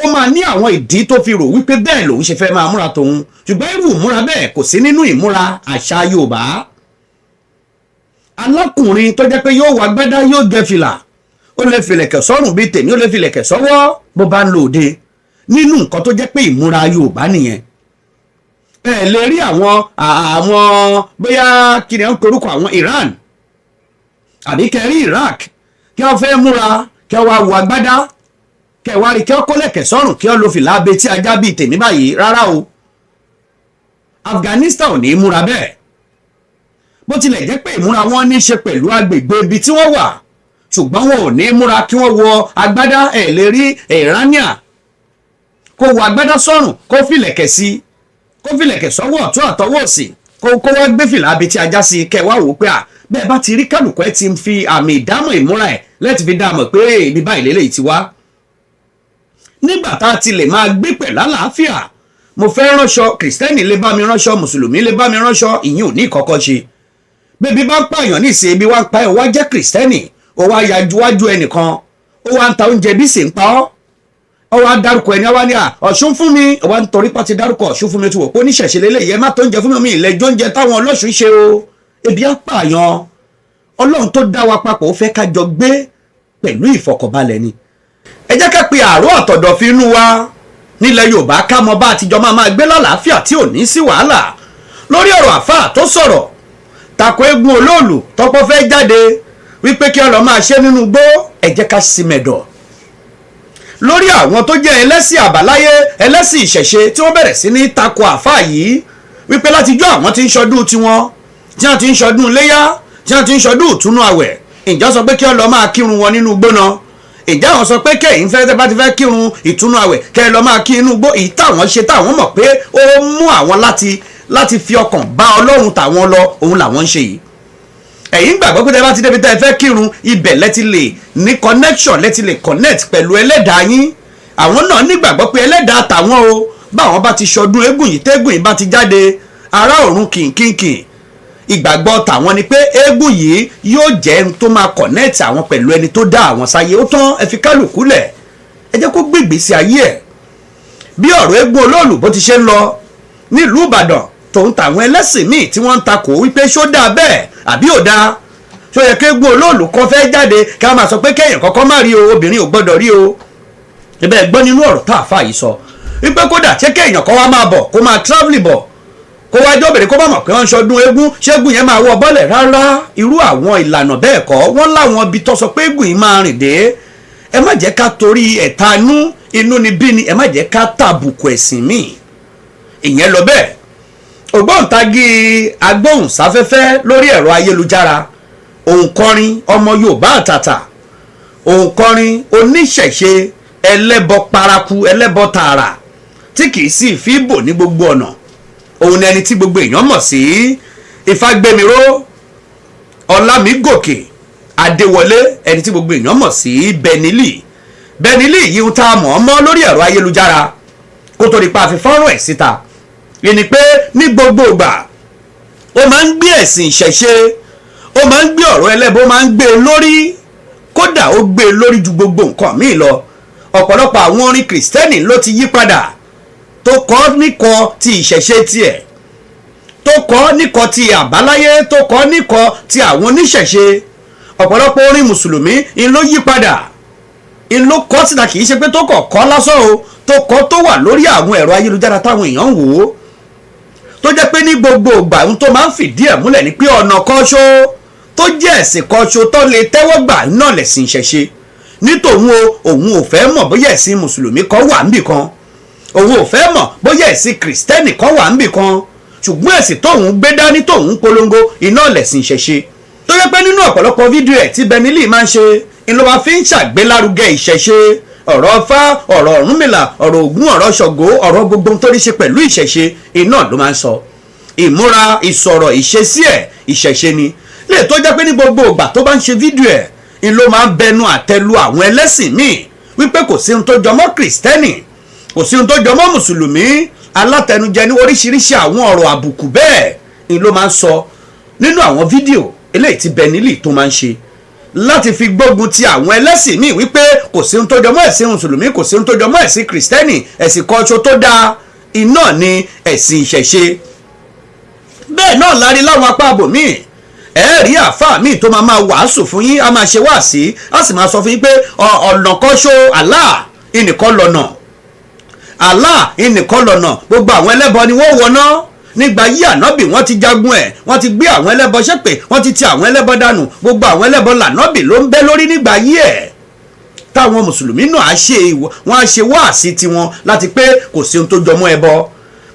Ó máa ní àwọn ìdí tó fi rò wípé bẹ́ẹ̀ lòun ṣe fẹ́ máa múra tòun, ṣùgbọ́n irú ìmúra bẹ́ẹ̀ kò sí nínú ìmúra àṣà Yorùbá. Alákùnrin tó jẹ́ pé yóò wá gbádá, yóò gẹ fìlà, ó lè filẹ̀kẹ̀ sọ́rùn bíi tèmi, ó lè filẹ̀kẹ̀ sọ́wọ́ bó bá ń lò òde, nínú nǹkan tó jẹ́ pé ìmúra Yorùbá nìyẹn. Ẹ lè rí àwọn bóyá kí ni wọ́n korúkọ àwọn Iran àbí kẹrí Iraq kí wọ́n fẹ́ múra, kí wọ́n wá wọ agbádá, kí wọ́n rí kí wọ́n kólẹ̀kẹ̀ sọ́rùn, kí wọ́n lo fìlà abetí ajá bíi tèmi báyìí. Rárá o, Afghanistan ò ní í múra bẹ́ẹ̀. Bó tilẹ̀ jẹ́ pé ìmúra wọn ní í ṣe pẹ̀lú agbègbè ibi tí wọ́n wà, ṣùgbọ́n wọn ò ní í múra kí wọ́n wọ agbádá. Ẹ̀ lè rí Irania kó wọ agbádá sọ́rùn, kó fìlẹ̀kẹ̀ sí, kó fìlẹ̀kẹ̀ sọ́wọ́ ọ̀tún àtọwọ́ òsì, kó wá gbé fìlà abetí ajá sí. Kẹ́ wá wò ó pé à bẹ́ẹ̀ bá ti rí kálukú, ẹ ti fi àmì ìdámọ̀ ìmúra ẹ̀ lẹ́ẹ̀tì fi dá mọ̀ pé ibi báyìí lélẹ́yìí ti wá. Nígbà tá a ti lè máa gbé pẹ̀lú àlàáfíà, mo fẹ́ ránṣọ, Kìrìsìtẹ́nì lè bá mi ránṣọ, Mùsùlùmí lè bá mi ránṣọ, ìyẹn ò ní ìkọ́kọ́ ṣe. Bébí bá ń pààyàn ní ìsìn, ebi wá ń pa ẹ̀, wá jẹ́ Kìrìsìtẹ́nì, ó wá yájú wájú ẹnìkan, ó wá ń ta oúnjẹ bí sì ń pa ọ́, ó wá dárúkọ ẹni, wá ní à Ọ̀ṣun fún mi, ó wá ń torí pàtí dárúkọ Ọ̀ṣun fún mi tí wò pé oníṣẹ̀ṣe lélẹ̀ yẹ má tó oúnjẹ fún mi, ìlẹ́jọ́ oúnjẹ táwọn ọlọ́ṣun ṣe o. Ebi á pààyàn. Ọlọ́run tó dá wa papọ̀, ó fẹ́ ká jọ gbé pẹ̀lú ìfọkànbalẹ̀ ni. Ẹ jẹ́ ká pe àárọ̀ àtọ̀dọ̀ fi inú wa nílẹ̀ Yorùbá, ká mọ bá àtijọ́ máa máa gbé lálàáfíà tí ò ní sí wàhálà. Lórí ọ̀rọ̀ àfáà tó sọ̀rọ̀ tako eégún olóòlù tọpọ fẹ́ jáde wípé kí ọlọ́ máa ṣe nínú igbó, ẹ jẹ́ ká sí mẹ̀dọ̀. Lórí àwọn tó jẹ́ ẹlẹ́sìn àbáláyé, ẹlẹ́sìn ìṣẹ̀ṣe tí wọ́n bẹ̀rẹ̀ sí ní tako àfáà yìí wípé látijọ́ àwọn tí ń ṣọdún tiwọn, tí wọ́n ti ń ṣọdún iléyá, tí wọ́n ti ń ṣọdún ìtúnú àwẹ̀, ìjọ sọ pé kí ọlọ́ máa kírun wọn nínú igbó náà? Ìjà àwọn sọ pé kẹ́yìn fẹ́ bá ti fẹ́ kírun ìtúnú àwẹ̀, kẹ́ ẹ lọ máa kí inú igbó? Èyí táwọn ṣe, táwọn mọ̀ pé ó mú àwọn láti fi ọkàn bá Ọlọ́run tàwọn lọ, òun làwọn ń ṣe yìí. Ẹ̀yin gbàgbọ́ pé tẹ́ bá ti débi tẹ́ ẹ fẹ́ kírun, ibẹ̀ lẹ́ti lè ní connection, lẹ́ti lè connect pẹ̀lú ẹlẹ́dàá yín. Àwọn náà nígbàgbọ́ pé ẹlẹ́dàá tàwọn o, báwọn bá ti ṣọdún eégún yìí, tẹ́gùn yìí bá ti jáde, ará ọ̀run kìnkìnkìn, ìgbàgbọ́ tàwọn ni pé eégún yìí yóò jẹ́ ẹni tó máa connect àwọn pẹ̀lú ẹni tó dá àwọn sáyé. Ó tán, ẹ fi kálukú lẹ̀, ẹ jẹ́ kó gbé ìgbésí ayé ẹ̀. Bí ọ̀rọ̀ eégún olóòlù bó ti ṣe ń lọ nílùú Ìbàdàn, tòun tàwọn ẹlẹ́sìn míì tí wọ́n ń takò wípé ṣó dáa bẹ́ẹ̀ àbí ò dáa, ṣó yẹ kí eégún olóòlù kan fẹ́ jáde ká máa sọ pé kéèyàn kọ́kọ́ má rí o, obìnrin ò gbọ́dọ̀ rí o? Ibẹ̀ gbọ́ nínú ọ̀rọ̀ tá àfa yìí sọ wípé kódà ṣé kéèyàn kọ́ wá máa bọ̀, kó máa travel bọ̀, kó wá jọ́bìnrin, kó bá mọ̀ pé wọ́n ń ṣọdún eégún, ṣéégún yẹn máa wọ bọ́lẹ̀? Rárá, irú àwọn ìlànà bẹ́ẹ̀ kọ́. Wọ́n láwọn ibi tó sọ pé eégún yìí máa rìn dé. Ẹ má jẹ́ ká torí ẹ̀ta inú ni bí ni, ẹ má jẹ́ ká tàbùkù ẹ̀sìn míì. Ìyẹn lọ bẹ́ẹ̀. Ògbóǹtagì agbóhùnsáfẹ́fẹ́ lórí ẹ̀rọ ayélujára, òǹkọrin ọmọ Yorùbá àtàtà, òǹkọrin oníṣẹ̀ṣe, ẹlẹ́bọ paraku, ẹlẹ́bọ tààrà tí kìí sì fi bò ní gbogbo ọ̀nà, òun ni ẹni tí gbogbo èèyàn mọ̀ sí Ìfágbémiró Ọlámigòkè Adéwọlé, ẹni tí gbogbo èèyàn mọ̀ sí Benili. Benili yìí ń tá a mọ̀ ọ́ mọ́ lórí ẹ̀rọ ayélujára kó tó di pa àfi fọ́nrán ẹ̀ síta ìní pé ní gbogbo ìgbà ó máa ń gbé ẹ̀sìn ìṣẹ̀ṣe, ó máa ń gbé ọ̀rọ̀ ẹlẹ́bọ, ó máa ń gbé e lórí, kódà ó gbé e lórí ju gbogbo nǹkan míì lọ. Ọ̀pọ̀lọpọ̀ àwọn orin Kìrìsìtẹ́nì ló ti yí padà tó kọ́ níkọ ti ìṣẹ̀ṣe tiẹ̀, tó kọ́ níkọ ti àbáláyé, tó kọ́ níkọ ti àwọn oníṣẹ̀ṣe. Ọ̀pọ̀lọpọ̀ orin Mùsùlùmí ń ló yí padà, ń ló kọ́ síta. Kì í ṣe pé tó kọ̀ kọ́ lásán o, tó kọ́ tó wà lórí àwọn ẹ̀rọ ayélujára táwọn èèyàn ń wò ó, tó jẹ́ pé ní gbogbo ìgbà ohun tó máa ń fìdí ẹ̀ múlẹ̀ ni pé ọ̀nà kan ṣó tó jẹ́ ẹ̀sìn kan ṣo tó lè tẹ́wọ́ gbà náà lẹ̀sìn ìṣẹ̀ṣe ní tòun o. Òun ò fẹ́ mọ̀ bóyá ẹ̀sìn Mùsùlùmí kan wà níbì kan, òun ò fẹ́ mọ̀ bóyá ẹ̀sìn Kìrìsìtẹ́nì kan wà níbì kan, ṣùgbọ́n ẹ̀sìn tóun gbé dání, tóun polongo iná lẹ̀sìn ìṣẹ̀ṣe. Tó yẹ pé nínú ọ̀pọ̀lọpọ̀ fídíò ẹ̀ tí Benili máa ń ṣe, ìlú wa fi ń ṣàgbélárugẹ ìṣẹ̀ṣe, ọ̀rọ̀ Ifá, ọ̀rọ̀ Ọ̀rúnmìlà, ọ̀rọ̀ Ògún, ọ̀rọ̀ Ṣàngó, ọ̀rọ̀ gbogbo tó ní ṣe pẹ̀lú ìṣẹ̀ṣe iná ló máa ń sọ. Ìmúra, ìsọ̀rọ̀, ìṣesí ẹ̀, ìṣẹ̀ṣe ni. Lè tó jẹ́ pé ní gbogbo ìgbà tó bá ń ṣe fídíò ẹ̀ ń ló máa ń bẹnu àtẹ́lu àwọn ẹlẹ́sìn míì wípé kò sí ohun tó jọmọ́ Kìrìsìtẹ́nì, kò sí ohun tó jọmọ́ Mùsùlùmí, alátẹnujẹ ní oríṣiríṣi àwọn ọ̀rọ̀ àbùkù bẹ́ẹ̀ ń ló máa ń sọ nínú àwọn fídíò eléyìí tí Benili tó máa ń ṣe. Láti fi gbógun ti àwọn ẹlẹ́sìn míì wípé kò sí ohun tó jọmọ́ ẹ̀sìn mùsùlùmí, kò sí ohun tó jọmọ́ ẹ̀sìn kìrìsìtẹ́nì, ẹ̀sìn kan ṣo tó dáa iná ni ẹ̀sìn ìṣẹ̀ṣe. Bẹ́ẹ̀ náà la rí láwọn apá abòmíì. Ẹ rí àáfàá míì tó máa máa wàásù fún yín, á máa ṣe wáàsí, á sì máa sọ fún yín pé ọ̀nà kan ṣo, Allah ìnìkan lọ́nà, Allah ìnìkan lọ́nà, gbogbo àwọn ẹlẹ́bọ ni wọ́n wọná. Nígbà yí ànábì, wọ́n ti jagun ẹ̀, wọ́n ti gbé àwọn ẹlẹ́bọ ṣépè, wọ́n ti ti àwọn ẹlẹ́bọ dànù, gbogbo àwọn ẹlẹ́bọ lànábì ló ń bẹ́ lórí nígbà yí ẹ̀. Táwọn mùsùlùmí náà á ṣe, wọ́n á ṣe wáàsí tiwọn láti pé kò sí ohun tó jọmọ́ ẹbọ.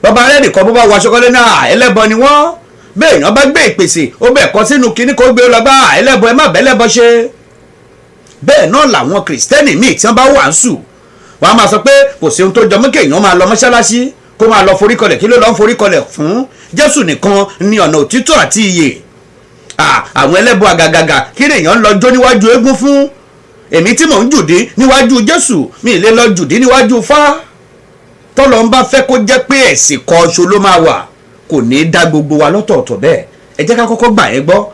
Bàbá rẹ̀ nìkan bó bá wọ aṣọ kọ́lé náà, ẹlẹ́bọ ni wọ́n. Bẹ́ẹ̀ èèyàn bá gbé ìpèsè, ó bẹ̀ kọ́ sínú kinní kó gbé lọ bá ẹlẹ́bọ, ẹ má bẹ́lẹ́bọ ṣe. Bẹ́ẹ̀ náà làwọn kìrìsìtẹ́nì míì tí wọ́n bá wàásù, wọ́n á máa sọ pé kò sí ohun tó jọmọ́ kéèyàn máa lọ mọ́ṣáláṣí, kó máa lọ foríkọlẹ̀. Kí ló lọ ń foríkọlẹ̀ fún? Jésù nìkan ni ọ̀nà òtítọ́ àti ìyè. Àwọn ẹlẹ́bọ àgàgàgà, kí lèèyàn lọ jó níwájú eégún fún? Èmi tí mò ń jùdí níwájú Jésù, mi lè lọ jùdí níwájú fá. Tọ́lọ́ ń bá fẹ́ kó jẹ́ pé ẹ̀sìn kan ṣo ló máa wà, kò ní í dá gbogbo wa lọ́tọ̀ọ̀tọ̀ bẹ́ẹ̀. Ẹ jẹ́ ká kọ́kọ́ gbà ẹ́ gbọ́.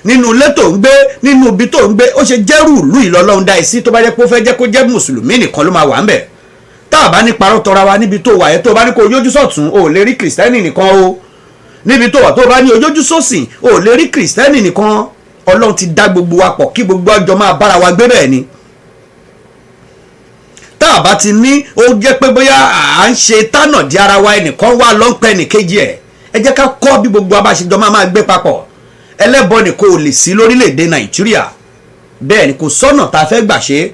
Nínú ilé tó ń gbé, nínú ibi tó ń gbé, ó ṣe jẹ́rù ìlú ìlọ́lọ́run dá ẹ sí, tó bá jẹ́ pé ó fẹ́ jẹ́ kó jẹ́ mùsùlùmí nìkan ló máa wà ń bẹ̀? Tá a bá ní parọ́ tọra wa, níbi tó wà yẹn, tó bá ní kó yójú sọ̀tún, o ò lè rí kìrìsìtẹ́nì nìkan o. Níbi tó wà, tó bá ní ojójú sósì, o ò lè rí kìrìsìtẹ́nì nìkan. Ọlọ́run ti dá gbogbo wa pọ̀ kí gbogbo ọjọ́ máa bára wa gbé bẹ́ẹ̀ ni. Tá a bá ti ní ó jẹ́ pé bóyá à ń ṣe tánà di ara wa, ẹnìkan wà lọ́npẹ́ ẹnìkejì ẹ̀. Ẹ jẹ́ ká kọ́ bí gbogbo abáṣejọ máa máa gbé papọ̀. Ẹlẹ́bọ ni kò lè sí lórílẹ̀‐èdè Nàìjíríà, bẹ́ẹ̀ ni kò sọ́nà tá a fẹ́ gbà ṣe.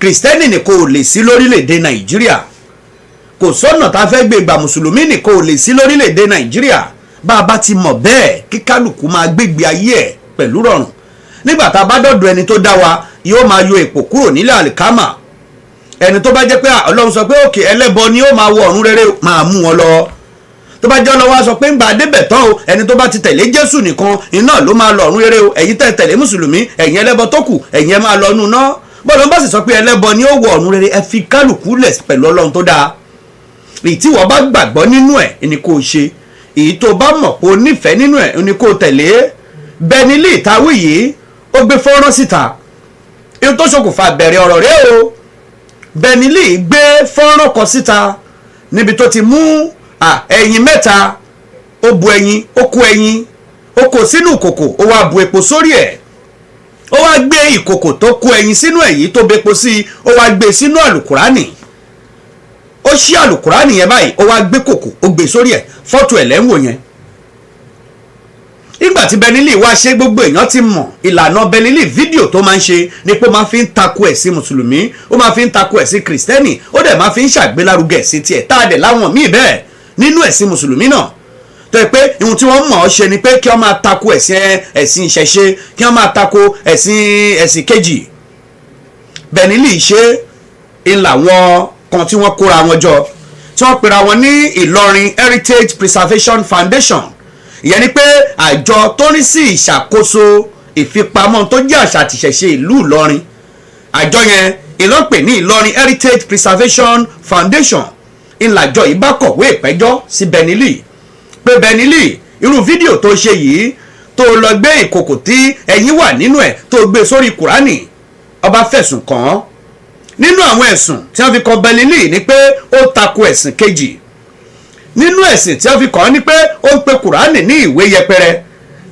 Kìrìsìtẹ́nì ni kò lè sí lórílẹ̀‐èdè Nàìjíríà, kò sọ́nà tá a fẹ́ gbé gbà. Mùsùlùmí ni kò lè sí lórílẹ̀‐èdè Nàìjíríà. Bá a bá ti mọ̀ bẹ́ẹ̀, kí kálukú máa gbégbé ayé ẹ̀ pẹ̀lú rọrùn. Nígbà tá a bá dọ̀dọ̀ ẹni tó dá wa, yóò máa yọ èpò kúrò nílẹ̀ àlìkámà. Ẹni tó bá jẹ́ pé Ọlọ́run sọ pé òkè ẹlẹ́bọ ni ó máa wọ ọ̀run rere, máa mú wọn lọ. Tó bá jẹ́ ọlọ́wọ́ sọ pé ń gba débẹ̀ tán o, ẹni tó bá ti tẹ̀lé Jésù nìkan iná ló máa lọ ọ̀run rere o, ẹ̀yin tẹ̀ tẹ̀lé mùsùlùmí, ẹ̀yin ẹlẹ́bọ tó kù, ẹ̀yin ẹ máa lọ nù ná. Bọ́ọ̀lù bá sì sọ pé ẹlẹ́bọ ni ó wọ ọ̀run rere, ẹ fi kálukú lẹ̀ pẹ̀lú Ọlọ́run tó dáa. Èyí tí wọ́n bá gbàgbọ́ nínú ẹ̀ ni kò ṣe, èyí tó bá mọ̀ pé o nífẹ̀ẹ́ nínú ẹ̀ ni kò tẹ̀lé. Bẹ́ẹ̀ ilé ìtawí yìí, ó gbé fọ́nrán síta. Ihun tó ṣokùnfà bẹ̀rẹ̀ ọ̀rọ̀ rẹ̀ o, Benny Lee gbé fọ́nrán kan síta níbi tó ti mú ẹyin mẹ́ta, ó bu ẹyin, ó kó ẹyin, ó kó sínú ìkòkò, ó wá bu epo sórí ẹ̀. Ó wá gbé ìkòkò tó kó ẹyin sínú ẹ̀ yìí, tó bepo sí, ó wá gbé sínú àlùkùránì. Ó ṣí àlùkùránì yẹn báyìí, ó wá gbé kòkò, ó gbé sórí ẹ̀. Fọ́tò ẹ̀ lẹ́ńwò yẹn. Nígbà tí Benny Lee wá ṣe, gbogbo èèyàn ti mọ̀ ìlànà Benny Lee. Fídíò tó máa ń ṣe ni pé ó máa fi ń takò ẹ̀sìn mùsùlùmí, ó máa fi ń takò ẹ̀sìn kìrìsìtẹ́nì, ó dẹ̀ máa fi ń ṣàgbélárugẹ ẹ̀sìn tiẹ̀. Tá a dẹ̀ láwọn míì bẹ́ẹ̀ nínú ẹ̀sìn mùsùlùmí náà tó yẹ pé ohun tí wọ́n mọ̀ ọ́ ṣe ni pé kí wọ́n máa takò ẹ̀sìn ìṣẹ̀ṣe, kí wọ́n máa takò ẹ̀sìn kejì. Benny Lee ṣe ń làwọn kan tí wọ́n kóra wọn jọ, tí wọ́n pera wọn ní Ìlọrin Heritage Preservation Foundation. Ìyẹn ni pé àjọ tó ní sí ìṣàkóso ìfipamọ́ tó jẹ́ àṣà àtìṣẹ̀ṣe ìlú Ìlọrin. Àjọ yẹn ìlọ́pẹ̀ ní Ìlọrin Heritage Preservation Foundation. Ìlàjọ yìí bá kọ̀wé ìpẹ́jọ́ sí Benny Lee pé, "Benny Lee, irú fídíò tó ṣe yìí, tó lọ gbé ìkòkò tí ẹyin wà nínú ẹ̀, tó gbé sórí Kùránì." Ọba fẹ̀sùn kàn án. Nínú àwọn ẹ̀sùn tí wọ́n fi kàn Benny Lee ni pé ó tako ẹ̀sìn kejì. Nínú ẹ̀sìn tí wọ́n fi kàn án ni pé ó ń pe Kùránì ní ìwé yẹpẹrẹ.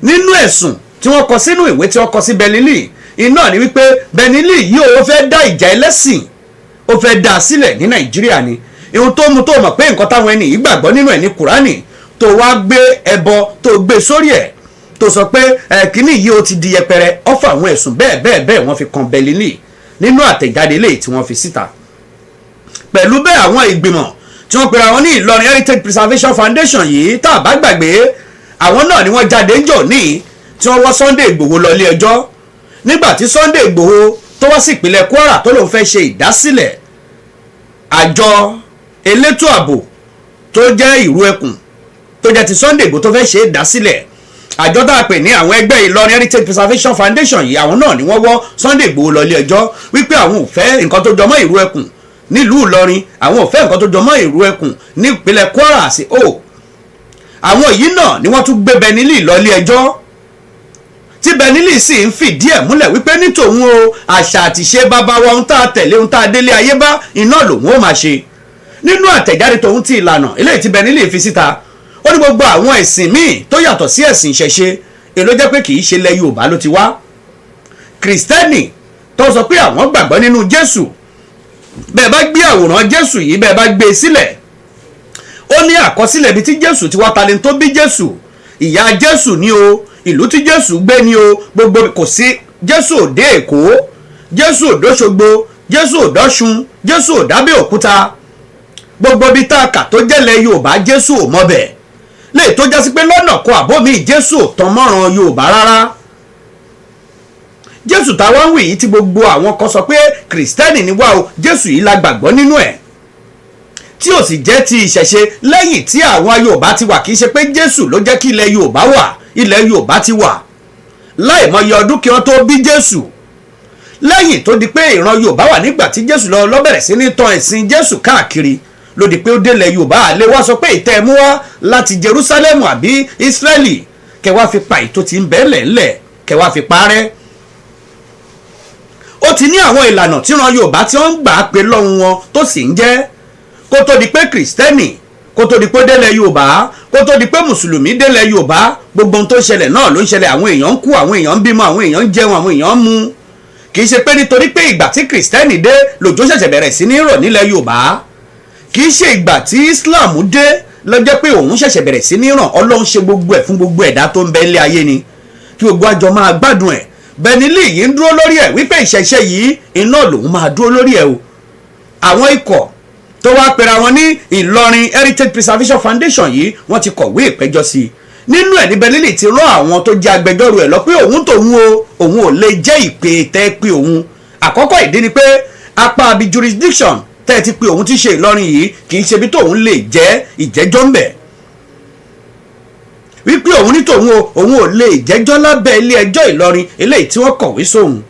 Nínú ẹ̀sùn tí wọ́n kọ sínú ìwé tí wọ́n kọ sí Benny Lee iná ni wípé Benny Lee yìí, ó fẹ́ dá ìjà ẹlẹ́sìn, ó fẹ́ dá a sílẹ̀ ní Nàìjíríà ni. Ihun tó mú tó mọ̀ pé nǹkan táwọn ẹni yìí gbàgbọ́ nínú ẹ̀ ní Kùránì, tó wá gbé ẹbọ, tó gbé sórí ẹ̀, tó sọ pé ẹ kínní yìí ó ti di yẹpẹrẹ ọ̀fọ̀. Àwọn ẹ̀sùn bẹ́ẹ̀ bẹ́ẹ̀ bẹ́ẹ̀ wọ́n fi kan Benny Lee nínú àtẹ̀jáde eléyìí tí wọ́n fi síta. Pẹ̀lú bẹ́ẹ̀, àwọn ìgbìmọ̀ tí wọ́n pera wọn ní Ìlọrin Heritage Preservation Foundation yìí, tá a bá gbàgbé, àwọn náà ni wọ́n jáde ń jò ní tí wọ́n wọ́ Sunday Ìgbòho lọ ilé ẹjọ́ nígbà tí Sunday Ìgbòho tó wá sí ìpínlẹ̀ Kwara, tó lóun fẹ́ ṣe ìdásílẹ̀ àjọ elétò ààbò tó jẹ́ ìrú ẹkùn, tó jẹ́ ti Sunday Ìgbòho, tó fẹ́ ṣe ìdásílẹ̀ àjọ tá a pè ní àwọn ẹgbẹ́ Ìlọrin Heritage Preservation Foundation yìí. Àwọn náà ni wọ́n wọ́ Sunday Ìgbòho lọ ilé ẹjọ́ wípé àwọn ò fẹ́ nǹkan tó jọmọ́ ìrú ẹkùn nílùú Ìlọrin, àwọn ò fẹ́ nǹkan tó jọmọ́ ìrú ẹkùn nípínlẹ̀ Kwara sí o. Àwọn yìí náà ni wọ́n tún gbé Benny Lee lọ ilé ẹjọ́. Tí Benny Lee sì ń fìdí ẹ̀ múlẹ̀ wípé ní tòun o, àṣà àtìṣe bàbá wa, ohun tá a tẹ̀lé, ohun tá a délé ayé bá iná lòun ó máa ṣe. Nínú àtẹ̀jáde tòun ti ìlànà eléyìí tí Benny Lee fi síta, ó ní gbogbo àwọn ẹ̀sìn míì tó yàtọ̀ sí ẹ̀sìn ìṣẹ̀ṣe èló jẹ́ pé kì í ṣe ilẹ̀ Yorùbá ló ti wá. Kìrìsìtẹ́nì tó sọ pé àwọn gbàgbọ́ nínú Jésù, bẹ́ẹ̀ bá gbé àwòrán Jésù yìí, bẹ́ẹ̀ bá gbé e sílẹ̀, ó ní àkọsílẹ̀ ibi tí Jésù ti wá, talent tó bí Jésù, ìyá Jésù ní o, ìlú tí Jésù gbé ní o, gbogbo kò sí. Jésù ò dé Èkó, Jésù ò dóṣogbo, Jésù ò dọ́ṣun, Jésù ò dábẹ́ òkúta. Gbogbo ibi tá a kà tó jẹ́lẹ̀ Yorùbá, Jésù ò mọbẹ̀ lè tó jásí pé lọ́nà kan àbó mi, Jésù ò tán mọ́ràn Yorùbá rárá. Jésù táwa ń wì yìí tí gbogbo àwọn kan sọ pé Kìrìsìtẹ́nì ni wá o, Jésù yìí la gbàgbọ́ nínú ẹ̀, tí ò sì jẹ́ ti ìṣẹ̀ṣe. Lẹ́yìn tí àwọn Yorùbá ti wà, kì í ṣe pé Jésù ló jẹ́ kí ilẹ̀ Yorùbá wà. Ilẹ̀ Yorùbá ti wà láìmọye ọdún kí wọ́n tó bí Jésù. Lẹ́yìn tó di pé ìran Yorùbá wà nígbà tí Jésù lọ lọ bẹ̀rẹ̀ sí ní tan ẹ̀sìn Jésù káàkiri, ló di pé ó délẹ̀ Yorùbá. Àlè wá sọ pé ìtẹ́ mú wá láti Jerusalem àbí Israeli, kẹwàá fi pa ètò tí ń bẹ́ẹ̀ lẹ̀, kẹwàá fi parẹ́. Ó ti ní àwọn ìlànà tí ìran Yorùbá tí wọ́n ń gbà á pé lọ́hùn wọn tó sì ń jẹ́ kó tó di pé Kìrìsìtẹ́nì, kó tó di pé délẹ̀ Yorùbá, kó tó di pé Mùsùlùmí délẹ̀ Yorùbá. Gbogbo ohun tó ń ṣẹlẹ̀ náà ló ń ṣẹlẹ̀. Àwọn èèyàn ń kú, àwọn èèyàn ń bímọ, àwọn èèyàn ń jẹun, àwọn èèyàn ń mu. Kì í ṣe pé nítorí pé ìgbà tí Kìrìsìtẹ́nì dé lòjò ṣẹ̀ṣẹ̀ bẹ̀rẹ̀ sí ní rọ̀ nílẹ̀ Yorùbá. Kì í ṣe ìgbà tí Islam dé lọ́jọ́ pé òun ṣẹ̀ṣẹ̀ bẹ̀rẹ̀ sí ní ràn. Ọlọ́run ṣe gbogbo ẹ̀ fún gbogbo ẹ̀dá tó ń bẹ ilé ayé ni, kí gbogbo àjọ máa gbádùn ẹ̀. Benny Lee yìí ń dúró lórí ẹ̀ wípé ìṣẹ̀ṣe yìí iná lòun máa dúró lórí ẹ̀ o. Àwọn ikọ̀ tó wá pera wọn ní Ìlọrin Heritage Preservation Foundation yìí, wọ́n ti kọ̀wé ìpẹ́jọ́ sí i. Nínú ẹ̀ ní Benny Lee ti rán àwọn tó jẹ́ agbẹjọ́rò ẹ̀ lọ pé òun tòun o, òun ò lè jẹ́ ìpè tẹ́ pé òun. Àkọ́kọ́ ìdí ni pé apá abi jurisdiction tẹ́ ẹ ti pé òun ti ṣe Ìlọrin yìí, kì í ṣe bí tóun lè jẹ́ ìjẹ́jọ́ ń bẹ̀, wípé òun ní tòun o, òun ò lè jẹ́jọ́ lábẹ́ ilé ẹjọ́ Ìlọrin eléyìí tí wọ́n kọ̀wé sóhun.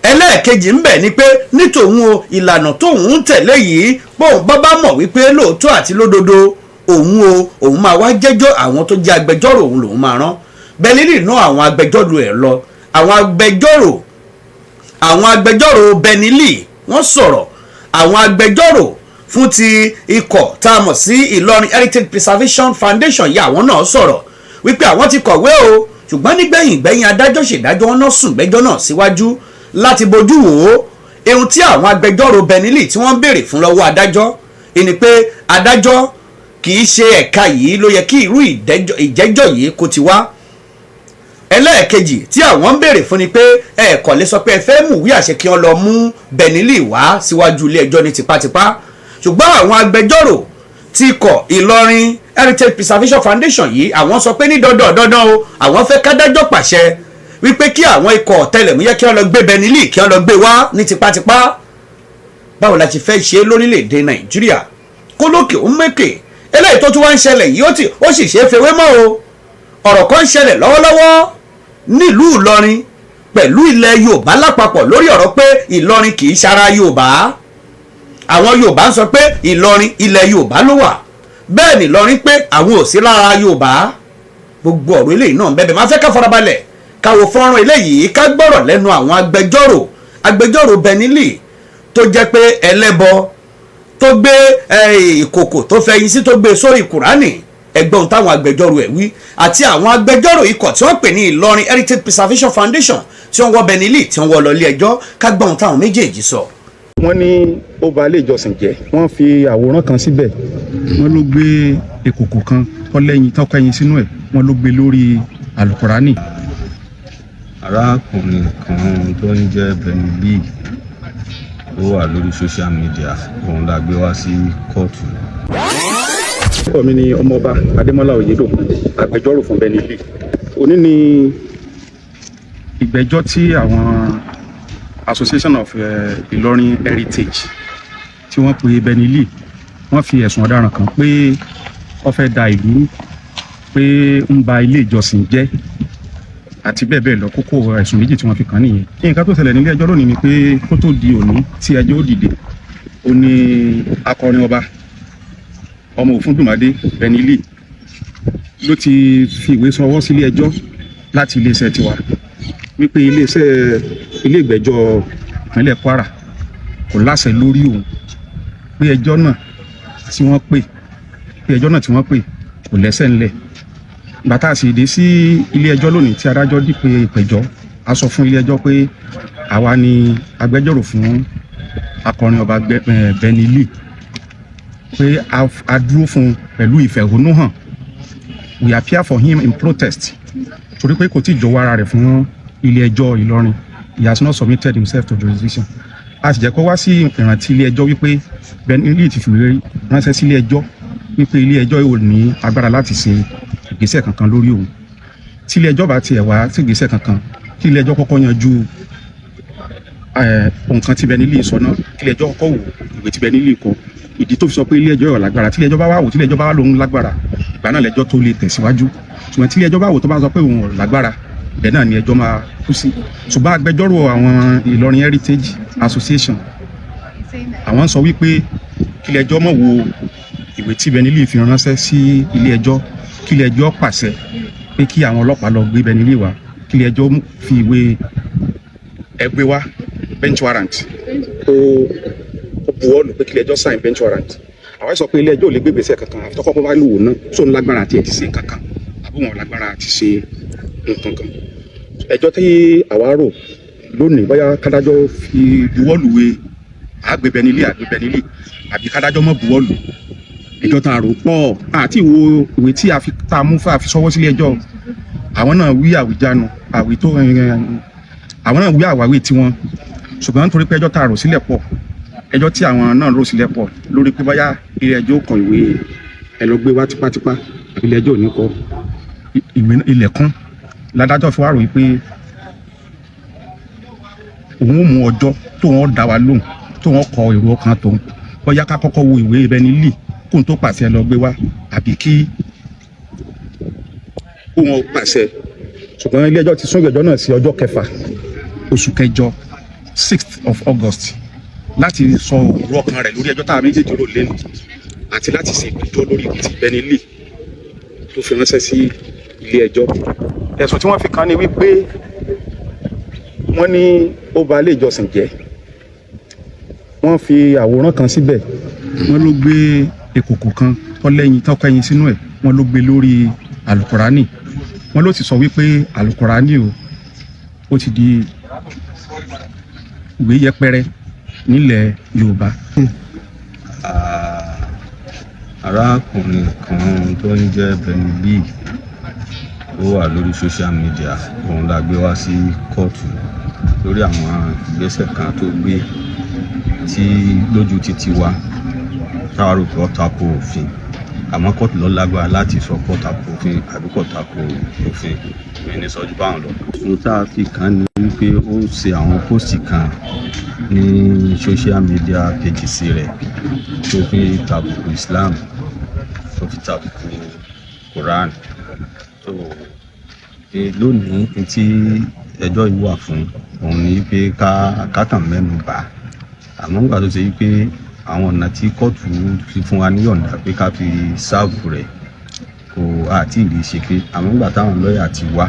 Ẹlẹ́ẹ̀kejì ń bẹ̀ ni pé ní tòun o, ìlànà tóun ń tẹ̀lé yìí, bóun bá bá mọ̀ wípé lóòótọ́ àti lódodo òun o, òun máa wá jẹ́jọ́, àwọn tó jẹ́ agbẹjọ́rò òun lòun máa rán. Benny Lee ná àwọn agbẹjọ́rò ẹ̀ lọ. Àwọn agbẹjọ́rò Benny Lee wọ́n sọ̀rọ̀. Àwọn agbẹjọ́rò fún ti ikọ̀ tá a mọ̀ sí Ìlọrin Heritage Preservation Foundation yìí, àwọn náà sọ̀rọ̀ wípé àwọn ti kọ̀wé o, ṣùgbọ́n nígbẹ̀yìn gbẹ̀yìn, adájọ́ ṣèdájọ́, wọn náà sùn gbẹ́jọ́ náà síwájú láti bójú wò ó. Ohun tí àwọn agbẹjọ́rò Benny Lee tí wọ́n ń béèrè fún lọ́wọ́ adájọ́ ìní pé adájọ́, kì í ṣe ẹ̀ka yìí ló yẹ kí irú ìjẹ́jọ́ yìí kó ti wá. Ẹlẹ́ẹ̀kejì tí àwọn ń béèrè fún ni pé ẹ kò lè sọ pé ẹ fẹ́ mú ìwé àṣẹ kí wọ́n lọ mú Benny Lee wá síwájú ilé ẹjọ́ ní tipátipá. Ṣùgbọ́n àwọn agbẹjọ́rò tí kọ̀ Ìlọrin Heritage Preservation Foundation yìí, àwọn sọ pé ní dandan dandan o, àwọn fẹ́ kádájọ́ pàṣẹ wípé kí àwọn ikọ̀ ọ̀tẹlẹ̀múyẹ́ kí wọ́n lọ gbé Benny Lee, kí wọ́n lọ gbé wá ní tipátipá. Báwo la ti fẹ́ ṣe lórílẹ̀‐èdè Nàìjíríà? Kólókè ó mẹ́kè. Eléyìí tó tún wá ń ṣẹlẹ̀ yìí, ó sì ṣe é fewé mọ́ o. Ọ̀rọ̀ kan ń ṣẹlẹ̀ lọ́wọ́lọ́wọ́ nílùú Ìlọrin pẹ̀lú ilẹ̀ Yorùbá lápapọ̀ lórí ọ̀rọ̀ pé Ìlọrin kì í ṣara Yorùbá. Àwọn Yorùbá ń sọ pé Ìlọrin, ilẹ̀ Yorùbá ló wà. Bẹ́ẹ̀ ni Ìlọrin pé àwọn ò sí lára Yorùbá. Gbogbo ọ̀rọ̀ eléyìí náà bẹ́ẹ̀ máa fẹ́ ká farabalẹ̀, ká wo fọ́nrán eléyìí, ká gbọ́rọ̀ lẹ́nu àwọn agbẹjọ́rò Benny Lee tó jẹ́ pé ẹlẹ́bọ tó gbé ìkòkò tó fẹ̀yìn sí, tó gbé sórí Kùránì. Ẹgbọ́n táwọn agbẹjọ́rò ẹ̀ wí àti àwọn agbẹjọ́rò ikọ̀ tí wọ́n pè ní Ìlọrin Heritage Preservation Foundation tí wọ́n wọ́ Benny Lee, tí wọ́n wọ́ lọ ilé ẹjọ́, ká gbọ́n táwọn méjèèjì sọ. Wọ́n ní ó ba ilé ìjọsìn jẹ́. Wọ́n fi àwòrán kan síbẹ̀, wọ́n ló gbé ìkòkò kan tọ́lẹ́yìn tọ́kẹ́yìn sínú ẹ̀, wọ́n ló gbé lórí Àlùkùránì. Arákùnrin kan tó ń jẹ́ Benny Lee ó wà lórí social media, òun la gbé wá sí kóòtù. Orúkọ mi ni Ọmọọba Adémọ́lá Oyèdòkun, agbẹjọ́rò fún Benny Lee. Òní ni ìgbẹ́jọ́ tí àwọn Association of Ìlọrin Heritage tí wọ́n pe Benny Lee. Wọ́n fi ẹ̀sùn ọ̀daràn kàn pé ó fẹ́ da ìlú rú, pé ń ba ilé ìjọsìn jẹ́ àti bẹ́ẹ̀ bẹ́ẹ̀ lọ. Kókó ẹ̀sùn méjì tí wọ́n fi kàn nìyẹn. Nǹkan tó ṣẹlẹ̀ nílé ẹjọ́ lónìí ni pé kó tó di òní tí ẹjọ́ ó dìde, ó ní akọrin ọba ọmọ Òfúndùmádé Benny Lee ló ti fi ìwé sọwọ́ sílé ẹjọ́. Láti iléeṣẹ́ tiwa wípé iléeṣẹ́ ilé ìgbẹ́jọ́ ìpínlẹ̀ Kwara kò láṣẹ lórí òun, pé ẹjọ́ náà tí wọ́n pè, pé ẹjọ́ náà tí wọ́n pè kò lẹ́sẹ̀ ńlẹ̀. Bàtà sì dé sí ilé ẹjọ́ lónìí tí adájọ́ dípè ìpẹ̀jọ́, a sọ fún ilé ẹjọ́ pé àwa ni agbẹjọ́rò fún akọrin ọba Benny Lee, pé a dúró fún un pẹ̀lú ìfẹ̀hónúhàn. We appear for him in protest, torí pé kò tí ì jọ̀wọ́ ara rẹ̀ fún ilé ẹjọ́ Ìlọrin. He has not submitted himself to jurisdiction. A sì jẹ́ kó wá sí ìrántí ilé ẹjọ́ wípé Benny Lee ti fìwé ránṣẹ́ sí ilé ẹjọ́ wípé ilé ẹjọ́ yóò ní agbára láti ṣe ìgbésẹ̀ kankan lórí òun. Tí ilé ẹjọ́ bá tiẹ̀ wá sí ìgbésẹ̀ kankan, kí ilé ẹjọ́ kọ́kọ́ yanjú nǹkan tí Benny Lee sọ náà, kí ilé ẹjọ́ kọ́kọ́ wò ìwé tí Benny Lee kọ, ìdí tó fi sọ pé ilé ẹjọ́ yóò lágbára. Tí ilé ẹjọ́ bá wà wò, tí ilé ẹjọ́ bá wà lóhun lágbára, ìgbà náà lẹ́jọ́ tó lè tẹ̀síwájú. Ṣùgbọ́n tí ilé ẹjọ́ bá wò, tó bá sọ pé òun ò lágbára, ibẹ̀ náà ni ẹjọ́ máa kú sí. Ṣùgbọ́n agbẹjọ́rò àwọn Ìlọrin Heritage Association, àwọn sọ wípé kí ilé ẹjọ́ mọ̀ wo ìwé tí Benny Lee fi ránṣẹ́ sí ilé ẹjọ́, kí ilé ẹjọ́ pàṣẹ pé kí àwọn ọlọ́pàá lọ gbé Benny Lee wá, kí ilé ẹjọ́ fi ìwé ẹgbẹ́ wá, bench warrant, kó buwọ́lù pé kí ilé ẹjọ́ sign bench warrant. Àwọn sọ pé ilé ẹjọ́ ò lè gbé ìgbésẹ̀ kankan àfi tọ́kọ́ bá lò wò náà sóun lágbára àti ẹ̀ ti ṣe nǹkan kan àbí wọn lágbára àti ṣe nǹkan kan. Ẹjọ́ tí àwa rò lónìí, bóyá kádájọ́ fi buwọ́lùwé àgbẹ̀ Benny Lee, àgbẹ̀ Benny Lee, àbí kádájọ́ mọ́ buwọ́lù. Ẹjọ́ tá a rò pọ̀ àti ìwo ìwé tí a fi tá a mú fún àfi sọwọ́ sílé ẹjọ́, àwọn náà wí àwíjánu àwí tó, àwọn náà wí àwáwí tiwọn. Ṣùgbọ́n nítorí pé ẹjọ́ tá a rò sílẹ̀ pọ̀, ẹjọ́ tí àwọn náà rò sílẹ̀ pọ̀ lórí pé bóyá ilé ẹjọ́ kọ ìwé ẹ lọ gbé wá tipátipá àbí ilé ẹjọ́ ò ní kọ ìwé ilẹ̀kùn, ládájọ́ fi wá rò wípé òun ò mú ọjọ́ tó wọn dá wa lóhùn, tó wọn kọ èrò ọkàn tòun, bóyá ká kọ́kọ́ wo ìwé Benny Lee kóun tó pàṣẹ lọ gbé wá, àbí kí kó wọn pàṣẹ. Ṣùgbọ́n ilé ẹjọ́ ti sún ìgbẹ́jọ́ náà sí ọjọ́ 6 oṣù kẹjọ, 6th of August, láti sọ èrò ọkàn rẹ̀ lórí ẹjọ́ táwa méjèèjì rò lẹ́nu àti láti ṣe ìgbẹ́jọ́ lórí ìwé tí Benny Lee tó fi ránṣẹ́ sí ilé ẹjọ́. Ẹ̀sùn tí wọ́n fi kàn ní wípé wọ́n ní ó ba ilé ìjọsìn jẹ́. Wọ́n fi àwòrán kan síbẹ̀, wọ́n ló gbé ìkòkò kan tó lẹ́yìn tó kẹ́yìn sínú ẹ̀, wọ́n ló gbé lórí alukurani. Wọ́n ló sì sọ wípé alukurani o, ó ti di ìwé yẹpẹrẹ nílẹ̀ Yorùbá. Arákùnrin kan tó ń jẹ́ Benny Lee ó wà lórí social media, òun la gbé wá sí kóòtù lórí àwọn ìgbésẹ̀ kan tó gbé tí lójú títí wa táwa rò pé ó tako òfin. Àmọ́ kóòtù ló lágbára láti sọ pé ó tako òfin àbí kò tako òfin, mi ní sọ ju báwọn lọ. Ohun tá a fi kàn ní wípé ó ṣe àwọn post kan ní social media pages rẹ̀ tó fi tàbùkù Islam, tó fi tàbùkù Quran. Tó lónìí tí ẹjọ́ yìí wà fún òun ni pé ká kàn mẹ́nu bà. Àmọ́ nígbà tó ṣe wípé àwọn ọ̀nà tí kóòtù fi fún wa níyọ̀ǹda pé ká fi serve rẹ̀ kò àti ìrí ṣe pé, àmọ́ nígbà táwọn lọ́ọ̀yà ti wá,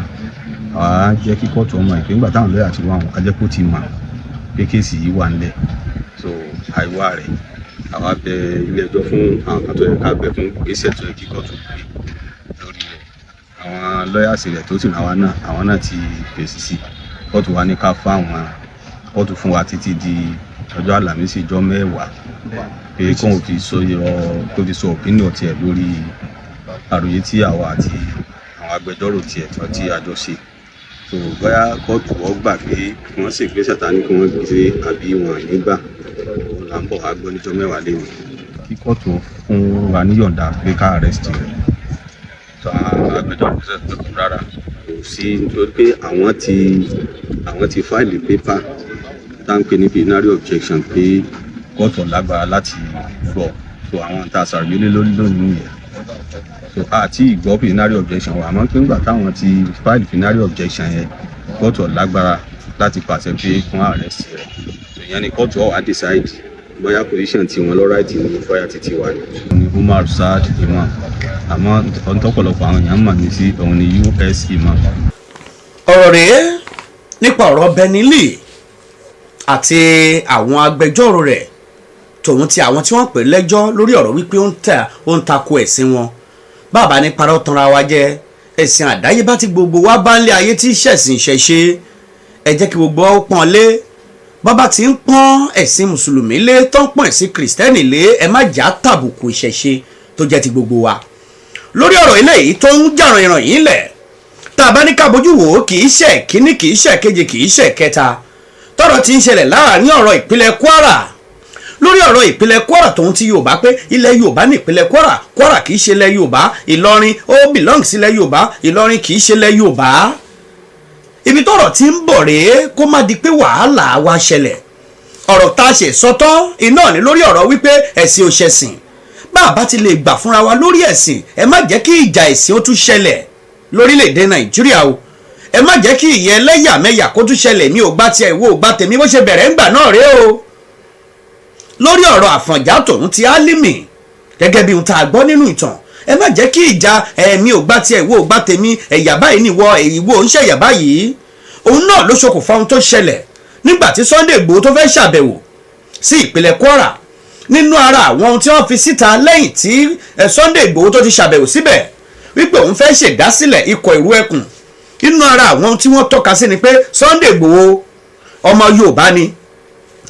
àwa jẹ́ kí kóòtù ọmọ ìpè nígbà táwọn lọ́ọ̀yà ti wá, àwọn á jẹ́ kó ti mọ̀ pé case yìí wà nílẹ̀. So àìwá rẹ̀, àwa bẹ ilé ẹjọ́ fún àwọn kan tó yẹ ká bẹ̀ fún ìgbésẹ̀ tó yẹ kí kóòtù gbé lórí rẹ̀. Àwọn lọ́ọ̀yà sì rẹ̀ tó sì ràn wá náà, àwọn náà ti fèsì sí. Kóòtù wa ní ká fáwọn kóòtù fún wa títí di ọjọ́ Àlàmísì, ọjọ́ 10, pé kóun fi sọ yọ, kó fi sọ opinion tiẹ̀ lórí àròyé tí àwa àti àwọn agbẹjọ́rò tiẹ̀ tí a jọ ṣe. So bóyá kóòtù wọ́n gbà pé wọ́n sì gbé sàtánì kí wọ́n gbé àbí wọn ní gbà, òun là ń bọ̀ wá gbọ́ níjọ́ 10 lẹ́nu. Kí kóòtù fún wa níyọ̀ǹda pé ká arrest rẹ̀. So àwọn agbẹjọ́rò sọ pé rárá, kò sí, nítorí pé àwọn ti file paper tá ń pè ní preliminary objection pé kóòtù lágbára láti gbọ́. So àwọn tá a ṣàròyé lé lórí lónìí nìyẹn. So àti ìgbọ́ preliminary objection wa, àmọ́ pé nígbà táwọn ti file preliminary objection yẹn, kóòtù lágbára láti pàṣẹ pé fún arrest rẹ̀. So ìyẹn ni kóòtù ó wá decide bóyá position tiwọn ló right ní, bóyá títí wa ni. Ní Umar Saad Imam, àmọ́ ọ̀tọ̀pọ̀lọpọ̀ àwọn èèyàn mọ̀ mí sí òun ni US Imam. Ọ̀rọ̀ rèé nípa ọ̀rọ̀ Benny Lee àti àwọn agbẹjọ́rò rẹ̀ tòun ti àwọn tí wọ́n pè lẹ́jọ́ lórí ọ̀rọ̀ wípé ó ń tako ẹ̀sìn wọn. Bàbá ní parọ́ tanra wa jẹ, ẹ̀sìn àdáyébá tí gbogbo wa bá ń lé ayé tí ṣẹ̀sìn ìṣẹ̀ṣe, ẹ jẹ́ kí gbogbo wa ó pọ́n lé. Bàbá tí ń pọ́n ẹ̀sìn mùsùlùmí lé, tó ń pọ́n ẹ̀sìn kìrìsìtẹ́nì lé, ẹ má jà tàbùkù ìṣẹ̀ṣe tó jẹ́ ti gbogbo wa. Lórí ọ̀rọ̀ eléyìí tó ń jàràn ìràn yìí lẹ̀, tá a bá ní ká bójú wò ó, kì í ṣe kíní, kì í ṣe kejì, kì í ṣe kẹta tọ́rọ̀ ti ń ṣẹlẹ̀ láàrin ọ̀rọ̀ ìpínlẹ̀ Kwara, lórí ọ̀rọ̀ ìpínlẹ̀ Kwara tòun ti Yorùbá, pé ilẹ̀ Yorùbá ní ìpínlẹ̀ Kwara, Kwara kì í ṣe ilẹ̀ Yorùbá, Ìlọrin ó belong sí ilẹ̀ Yorùbá, Ìlọrin kì í ṣe ilẹ̀ Yorùbá. Ibi tọ́rọ̀ ti ń bọ̀ rèé, kó má di pé wàhálà wa ṣẹlẹ̀. Ọ̀rọ̀ tá a ṣe sọtọ́ iná ní lórí ọ̀rọ̀ wípé ẹ̀sìn ò ṣẹ̀sìn, bá a bá ti lè gbà fúnra wa lórí ẹ̀sìn, ẹ má jẹ́ kí ìjà ẹ̀sìn ó tún ṣẹlẹ̀ lórílẹ̀‐èdè Nàìjíríà o. Ẹ má jẹ́ kí ìyẹn ẹlẹ́yàmẹ̀yà kó tún ṣẹlẹ̀, mi ò gbà tiẹ̀, ìwọ ò gbà tèmi, bó ṣe bẹ̀rẹ̀ ńgbà náà rèé o. Lórí ọ̀rọ̀ Àfọ̀njá tòun ti Álímì, gẹ́gẹ́ bí ohun tá a gbọ́ nínú ìtàn, ẹ má jẹ́ kí ìjà ẹ̀mí ò gbà tiẹ̀, ìwọ ò gbà tèmi, ẹ̀yà báyìí nìwọ, ìwọ ò ń ṣẹ̀yà báyìí, òun náà ló ṣokùnfà ohun tó ṣẹlẹ̀ nígbà tí Sunday Igboho tó fẹ́ ṣàbẹ̀wò sí ìpínlẹ̀ Kwara. Nínú ara àwọn ohun tí wọ́n fi síta lẹ́yìn tí Sunday Igboho tó ti ṣàbẹ̀wò síbẹ̀ wípé òun fẹ́ ṣèdásílẹ̀ ikọ̀ ìrú ẹkùn, nínú ara àwọn ohun tí wọ́n tọ́ka sí ni pé Sunday Igboho ọmọ Yorùbá ni.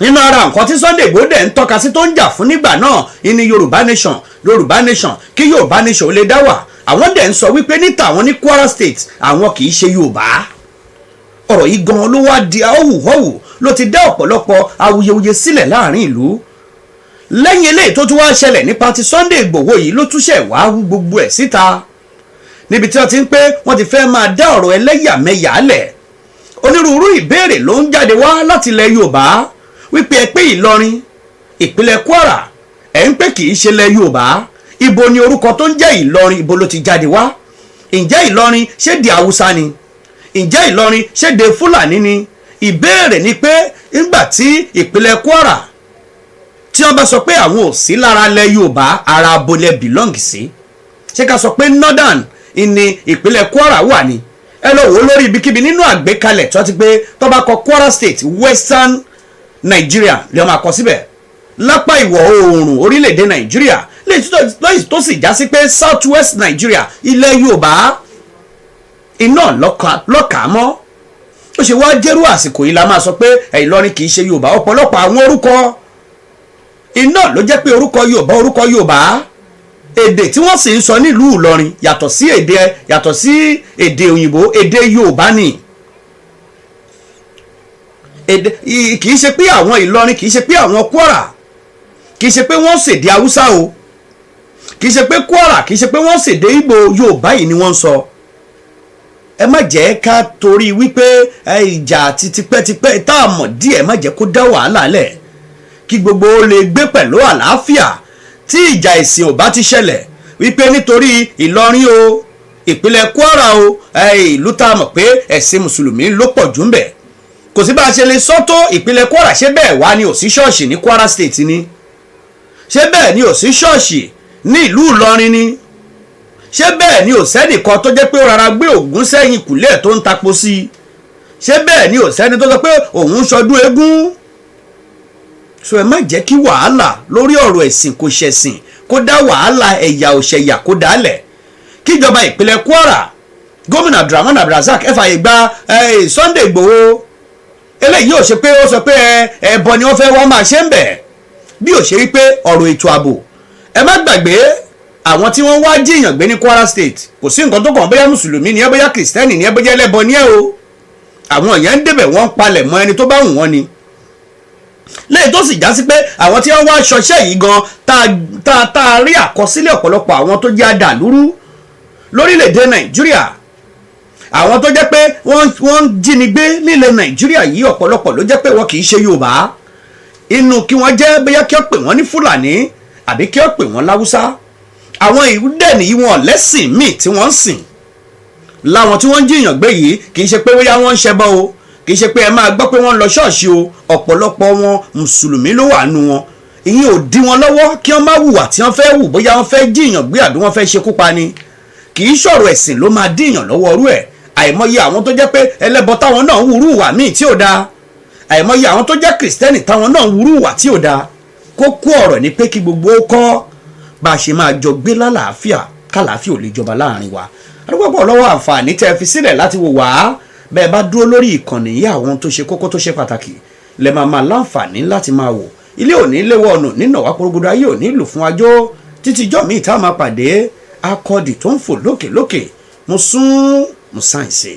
Nínú ara nǹkan tí Sunday Igboho dẹ̀ ń tọ́ka sí tó ń jà fún nígbà náà ní Yorùbá nation, Yorùbá nation, kí Yorùbá nation ó lè dá wà. Àwọn dẹ̀ ń sọ wípé níta àwọn ní Kwara State, àwọn kì í ṣe Yorùbá. Ọ̀rọ̀ yìí gan ló wá di họ́wùhọ́wù, ló ti dá ọ̀pọ̀lọpọ̀ awuyewuye sílẹ̀ láàrin ìlú. Lẹ́yìn eléyìí tó tún wá ṣẹlẹ̀ nípa ti Sunday Igboho yìí, ló túnṣe wá wú gbogbo ẹ̀ síta, níbi tí wọ́n ti ń pé wọ́n ti fẹ́ máa dá ọ̀rọ̀ ẹlẹ́yàmẹ̀yà lẹ̀. Onírúurú ìbéèrè ló ń jáde wá láti ilẹ̀ Yorùbá wípé ẹ pé Ìlọrin, ìpínlẹ̀ Kwara, ẹ̀ ń pé kì í ṣe ilẹ̀ Yorùbá, ibo ni orúkọ tó ń jẹ́ Ìlọrin, ibo ló ti jáde wá? Ǹjẹ́ Ìlọrin ṣé di Haúsá ni? Ǹjẹ́ Ìlọrin ṣé de Fúlàní ni? Ìbéèrè ni pé nígbà tí ìpínlẹ̀ Kwara tí wọ́n bá sọ pé àwọn ò sí lára ilẹ̀ Yorùbá, ara abolẹ̀ belong sí? Ṣé ká sọ pé northern ní ìpínlẹ̀ Kwara wà ní? Ẹ lọ wò ó lórí ibikíbi nínú àgbékalẹ̀ tó ti pé tó bá kọ Kwara State, Western Nigeria lè máa kọ síbẹ̀, lápá ìwọ̀ oòrùn orílẹ̀-èdè Nàìjíríà, lẹ́yìn tó sì já sí pé South West Nigeria, ilẹ̀ Yorùbá iná lọ́kà mọ́. Ó ṣe wá jẹ́rú àsìkò yìí la máa sọ pé Ìlọrin kì í ṣe Yorùbá? Ọ̀pọ̀lọpọ̀ àwọn orúkọ iná ló jẹ́ pé orúkọ Yorùbá, orúkọ Yorùbá, èdè tí wọ́n sì ń sọ nílùú Ìlọrin yàtọ̀ sí èdè òyìnbó, èdè Yorùbá ni. Èdè kì í ṣe pé àwọn Ìlọrin, kì í ṣe pé àwọn Kwara, kì í ṣe pé wọ́n ṣèdè Haúsá o, kì í ṣe pé Kwara, kì í ṣe pé wọ́n ṣèdè Ìgbò, Yorùbá yìí ni wọ́n ń sọ. Ẹ má jẹ́ ká torí wípé ìjà àti tipẹ́tipẹ́ tá a mọ̀ díẹ̀, má jẹ́ kó dá wàhálà lẹ̀, kí gbogbo ó lè gbé pẹ̀lú àlàáfíà. Tí ìjà ìsìn ò bá ti ṣẹlẹ̀ wípé nítorí Ìlọrin o, ìpínlẹ̀ Kwara o, ìlú tá a mọ̀ pé ẹ̀sìn mùsùlùmí ló pọ̀ jù ń bẹ̀, kò sí bá a ṣe lè sọ tó ìpínlẹ̀ Kwara. Ṣé bẹ́ẹ̀ wá ni ò sí ṣọ́ọ̀ṣì ní Kwara State ni? Ṣé bẹ́ẹ̀ ni ò sí ṣọ́ọ̀ṣì ní ìlú Ìlọrin ni? Ṣé bẹ́ẹ̀ ni ò sẹ́nìkan tó jẹ́ pé ó rárá gbé ògún sẹ́yìn kùlẹ̀ tó ń tapo sí i? Ṣé bẹ́ẹ̀ ni ò sẹ́ni tó sọ pé òun ń ṣọdún eégún? So ẹ má jẹ́ kí wàhálà lórí ọ̀rọ̀ ẹ̀sìn kò ṣẹ̀sìn kó dá wàhálà ẹ̀yà òṣẹ̀yà kó dálẹ̀. Kíjọba ìpínlẹ̀ Kwara, gómìnà Abdulrahman Abdulrasaq, ẹ fààyè gba Sunday Igboho. Eléyìí ò ṣe pé ó sọ pé ẹbọ ni wọ́n fẹ́ wá máa ṣe ń bẹ̀, bí ò ṣe rí pé ọ̀rọ̀ ètò ààbò. Ẹ má gbàgbé àwọn tí wọ́n wá jíyàn gbé ní Kwara State, kò sí nǹkan tó kàn bóyá mùsùlùmí ni ẹ, bóyá kìrìsìtẹ́nì ni ẹ, bóyá ẹlẹ́bọ ni ẹ o. Àwọn èèyàn ń débẹ̀, wọ́n ń palẹ̀ mọ́ ẹni tó bá wù wọ́n ni. Lẹ́yìn tó sì já sí pé àwọn tí wọ́n wá ṣọṣẹ́ yìí gan, tá a rí àkọsílẹ̀ ọ̀pọ̀lọpọ̀ àwọn tó jẹ́ adàlúrú lórílẹ̀‐èdè Nàìjíríà, àwọn tó jẹ́ pé wọ́n ń jínigbé nílẹ̀ Nàìjíríà yìí, ọ̀pọ̀lọpọ̀ ló jẹ́ pé wọ́n kì í ṣe Yorùbá. Inú kí wọ́n jẹ́ bóyá kí wọ́n pè wọ́n ní Fúlàní àbí kí wọ́n pè wọ́n láwùsá. Àwọn ìdẹ̀ nìyí, wọn lẹ́sìn míì tí wọ́n ń sìn. Láwọn tí wọ́n ń jiyàn gbé yìí, kì í ṣe pé bóyá wọ́n ń ṣẹbọ o, kì í ṣe pé ẹ máa gbọ́ pé wọ́n ń lọ ṣọ́ọ̀ṣì o. Ọ̀pọ̀lọpọ̀ wọn mùsùlùmí ló wà nù wọn. Ìyẹn ò dí wọn lọ́wọ́ kí wọ́n má hùwà tí wọ́n fẹ́ hù, bóyá wọ́n fẹ́ jiyàn gbé àbí wọ́n fẹ́ ṣekú pa ni. Kì í ṣọ̀rọ̀ ẹ̀sìn ló máa díyàn lọ́wọ́ ọrú ẹ̀. Àìmọye àwọn tó jẹ́ pé ẹlẹ́bọ táwọn náà ń wúrú ìwà míì tí ò dáa, àìmọye àwọn tó jẹ́ Kìrìsìtẹ́nì táwọn náà ń wúrú ìwà tí ò dáa. Kókó ọ̀rọ̀ ni pé kí gbogbo ó kọ́ bá a ṣe máa jọ gbé lálàáfíà, kálàáfíà ò lè jọba láàrin wa. Adúgbò lọ́wọ́ àǹfààní tẹ́ ẹ fi sílẹ̀ láti wò wá. Bẹ́ẹ̀ bá dúró lórí ìkànnì yìí, àwọn tó ṣe kókó, tó ṣe pàtàkì lẹ máa máa láǹfààní láti máa wò. Ilé òní léwọ́ ọ̀nà nínà wá porogodo, ayé òní lù fún ajó. Títí jọ́ míì tá a máa pàdé, akọ́dì tó ń fò lókè lókè, mo sún mo sáyẹ̀nsì.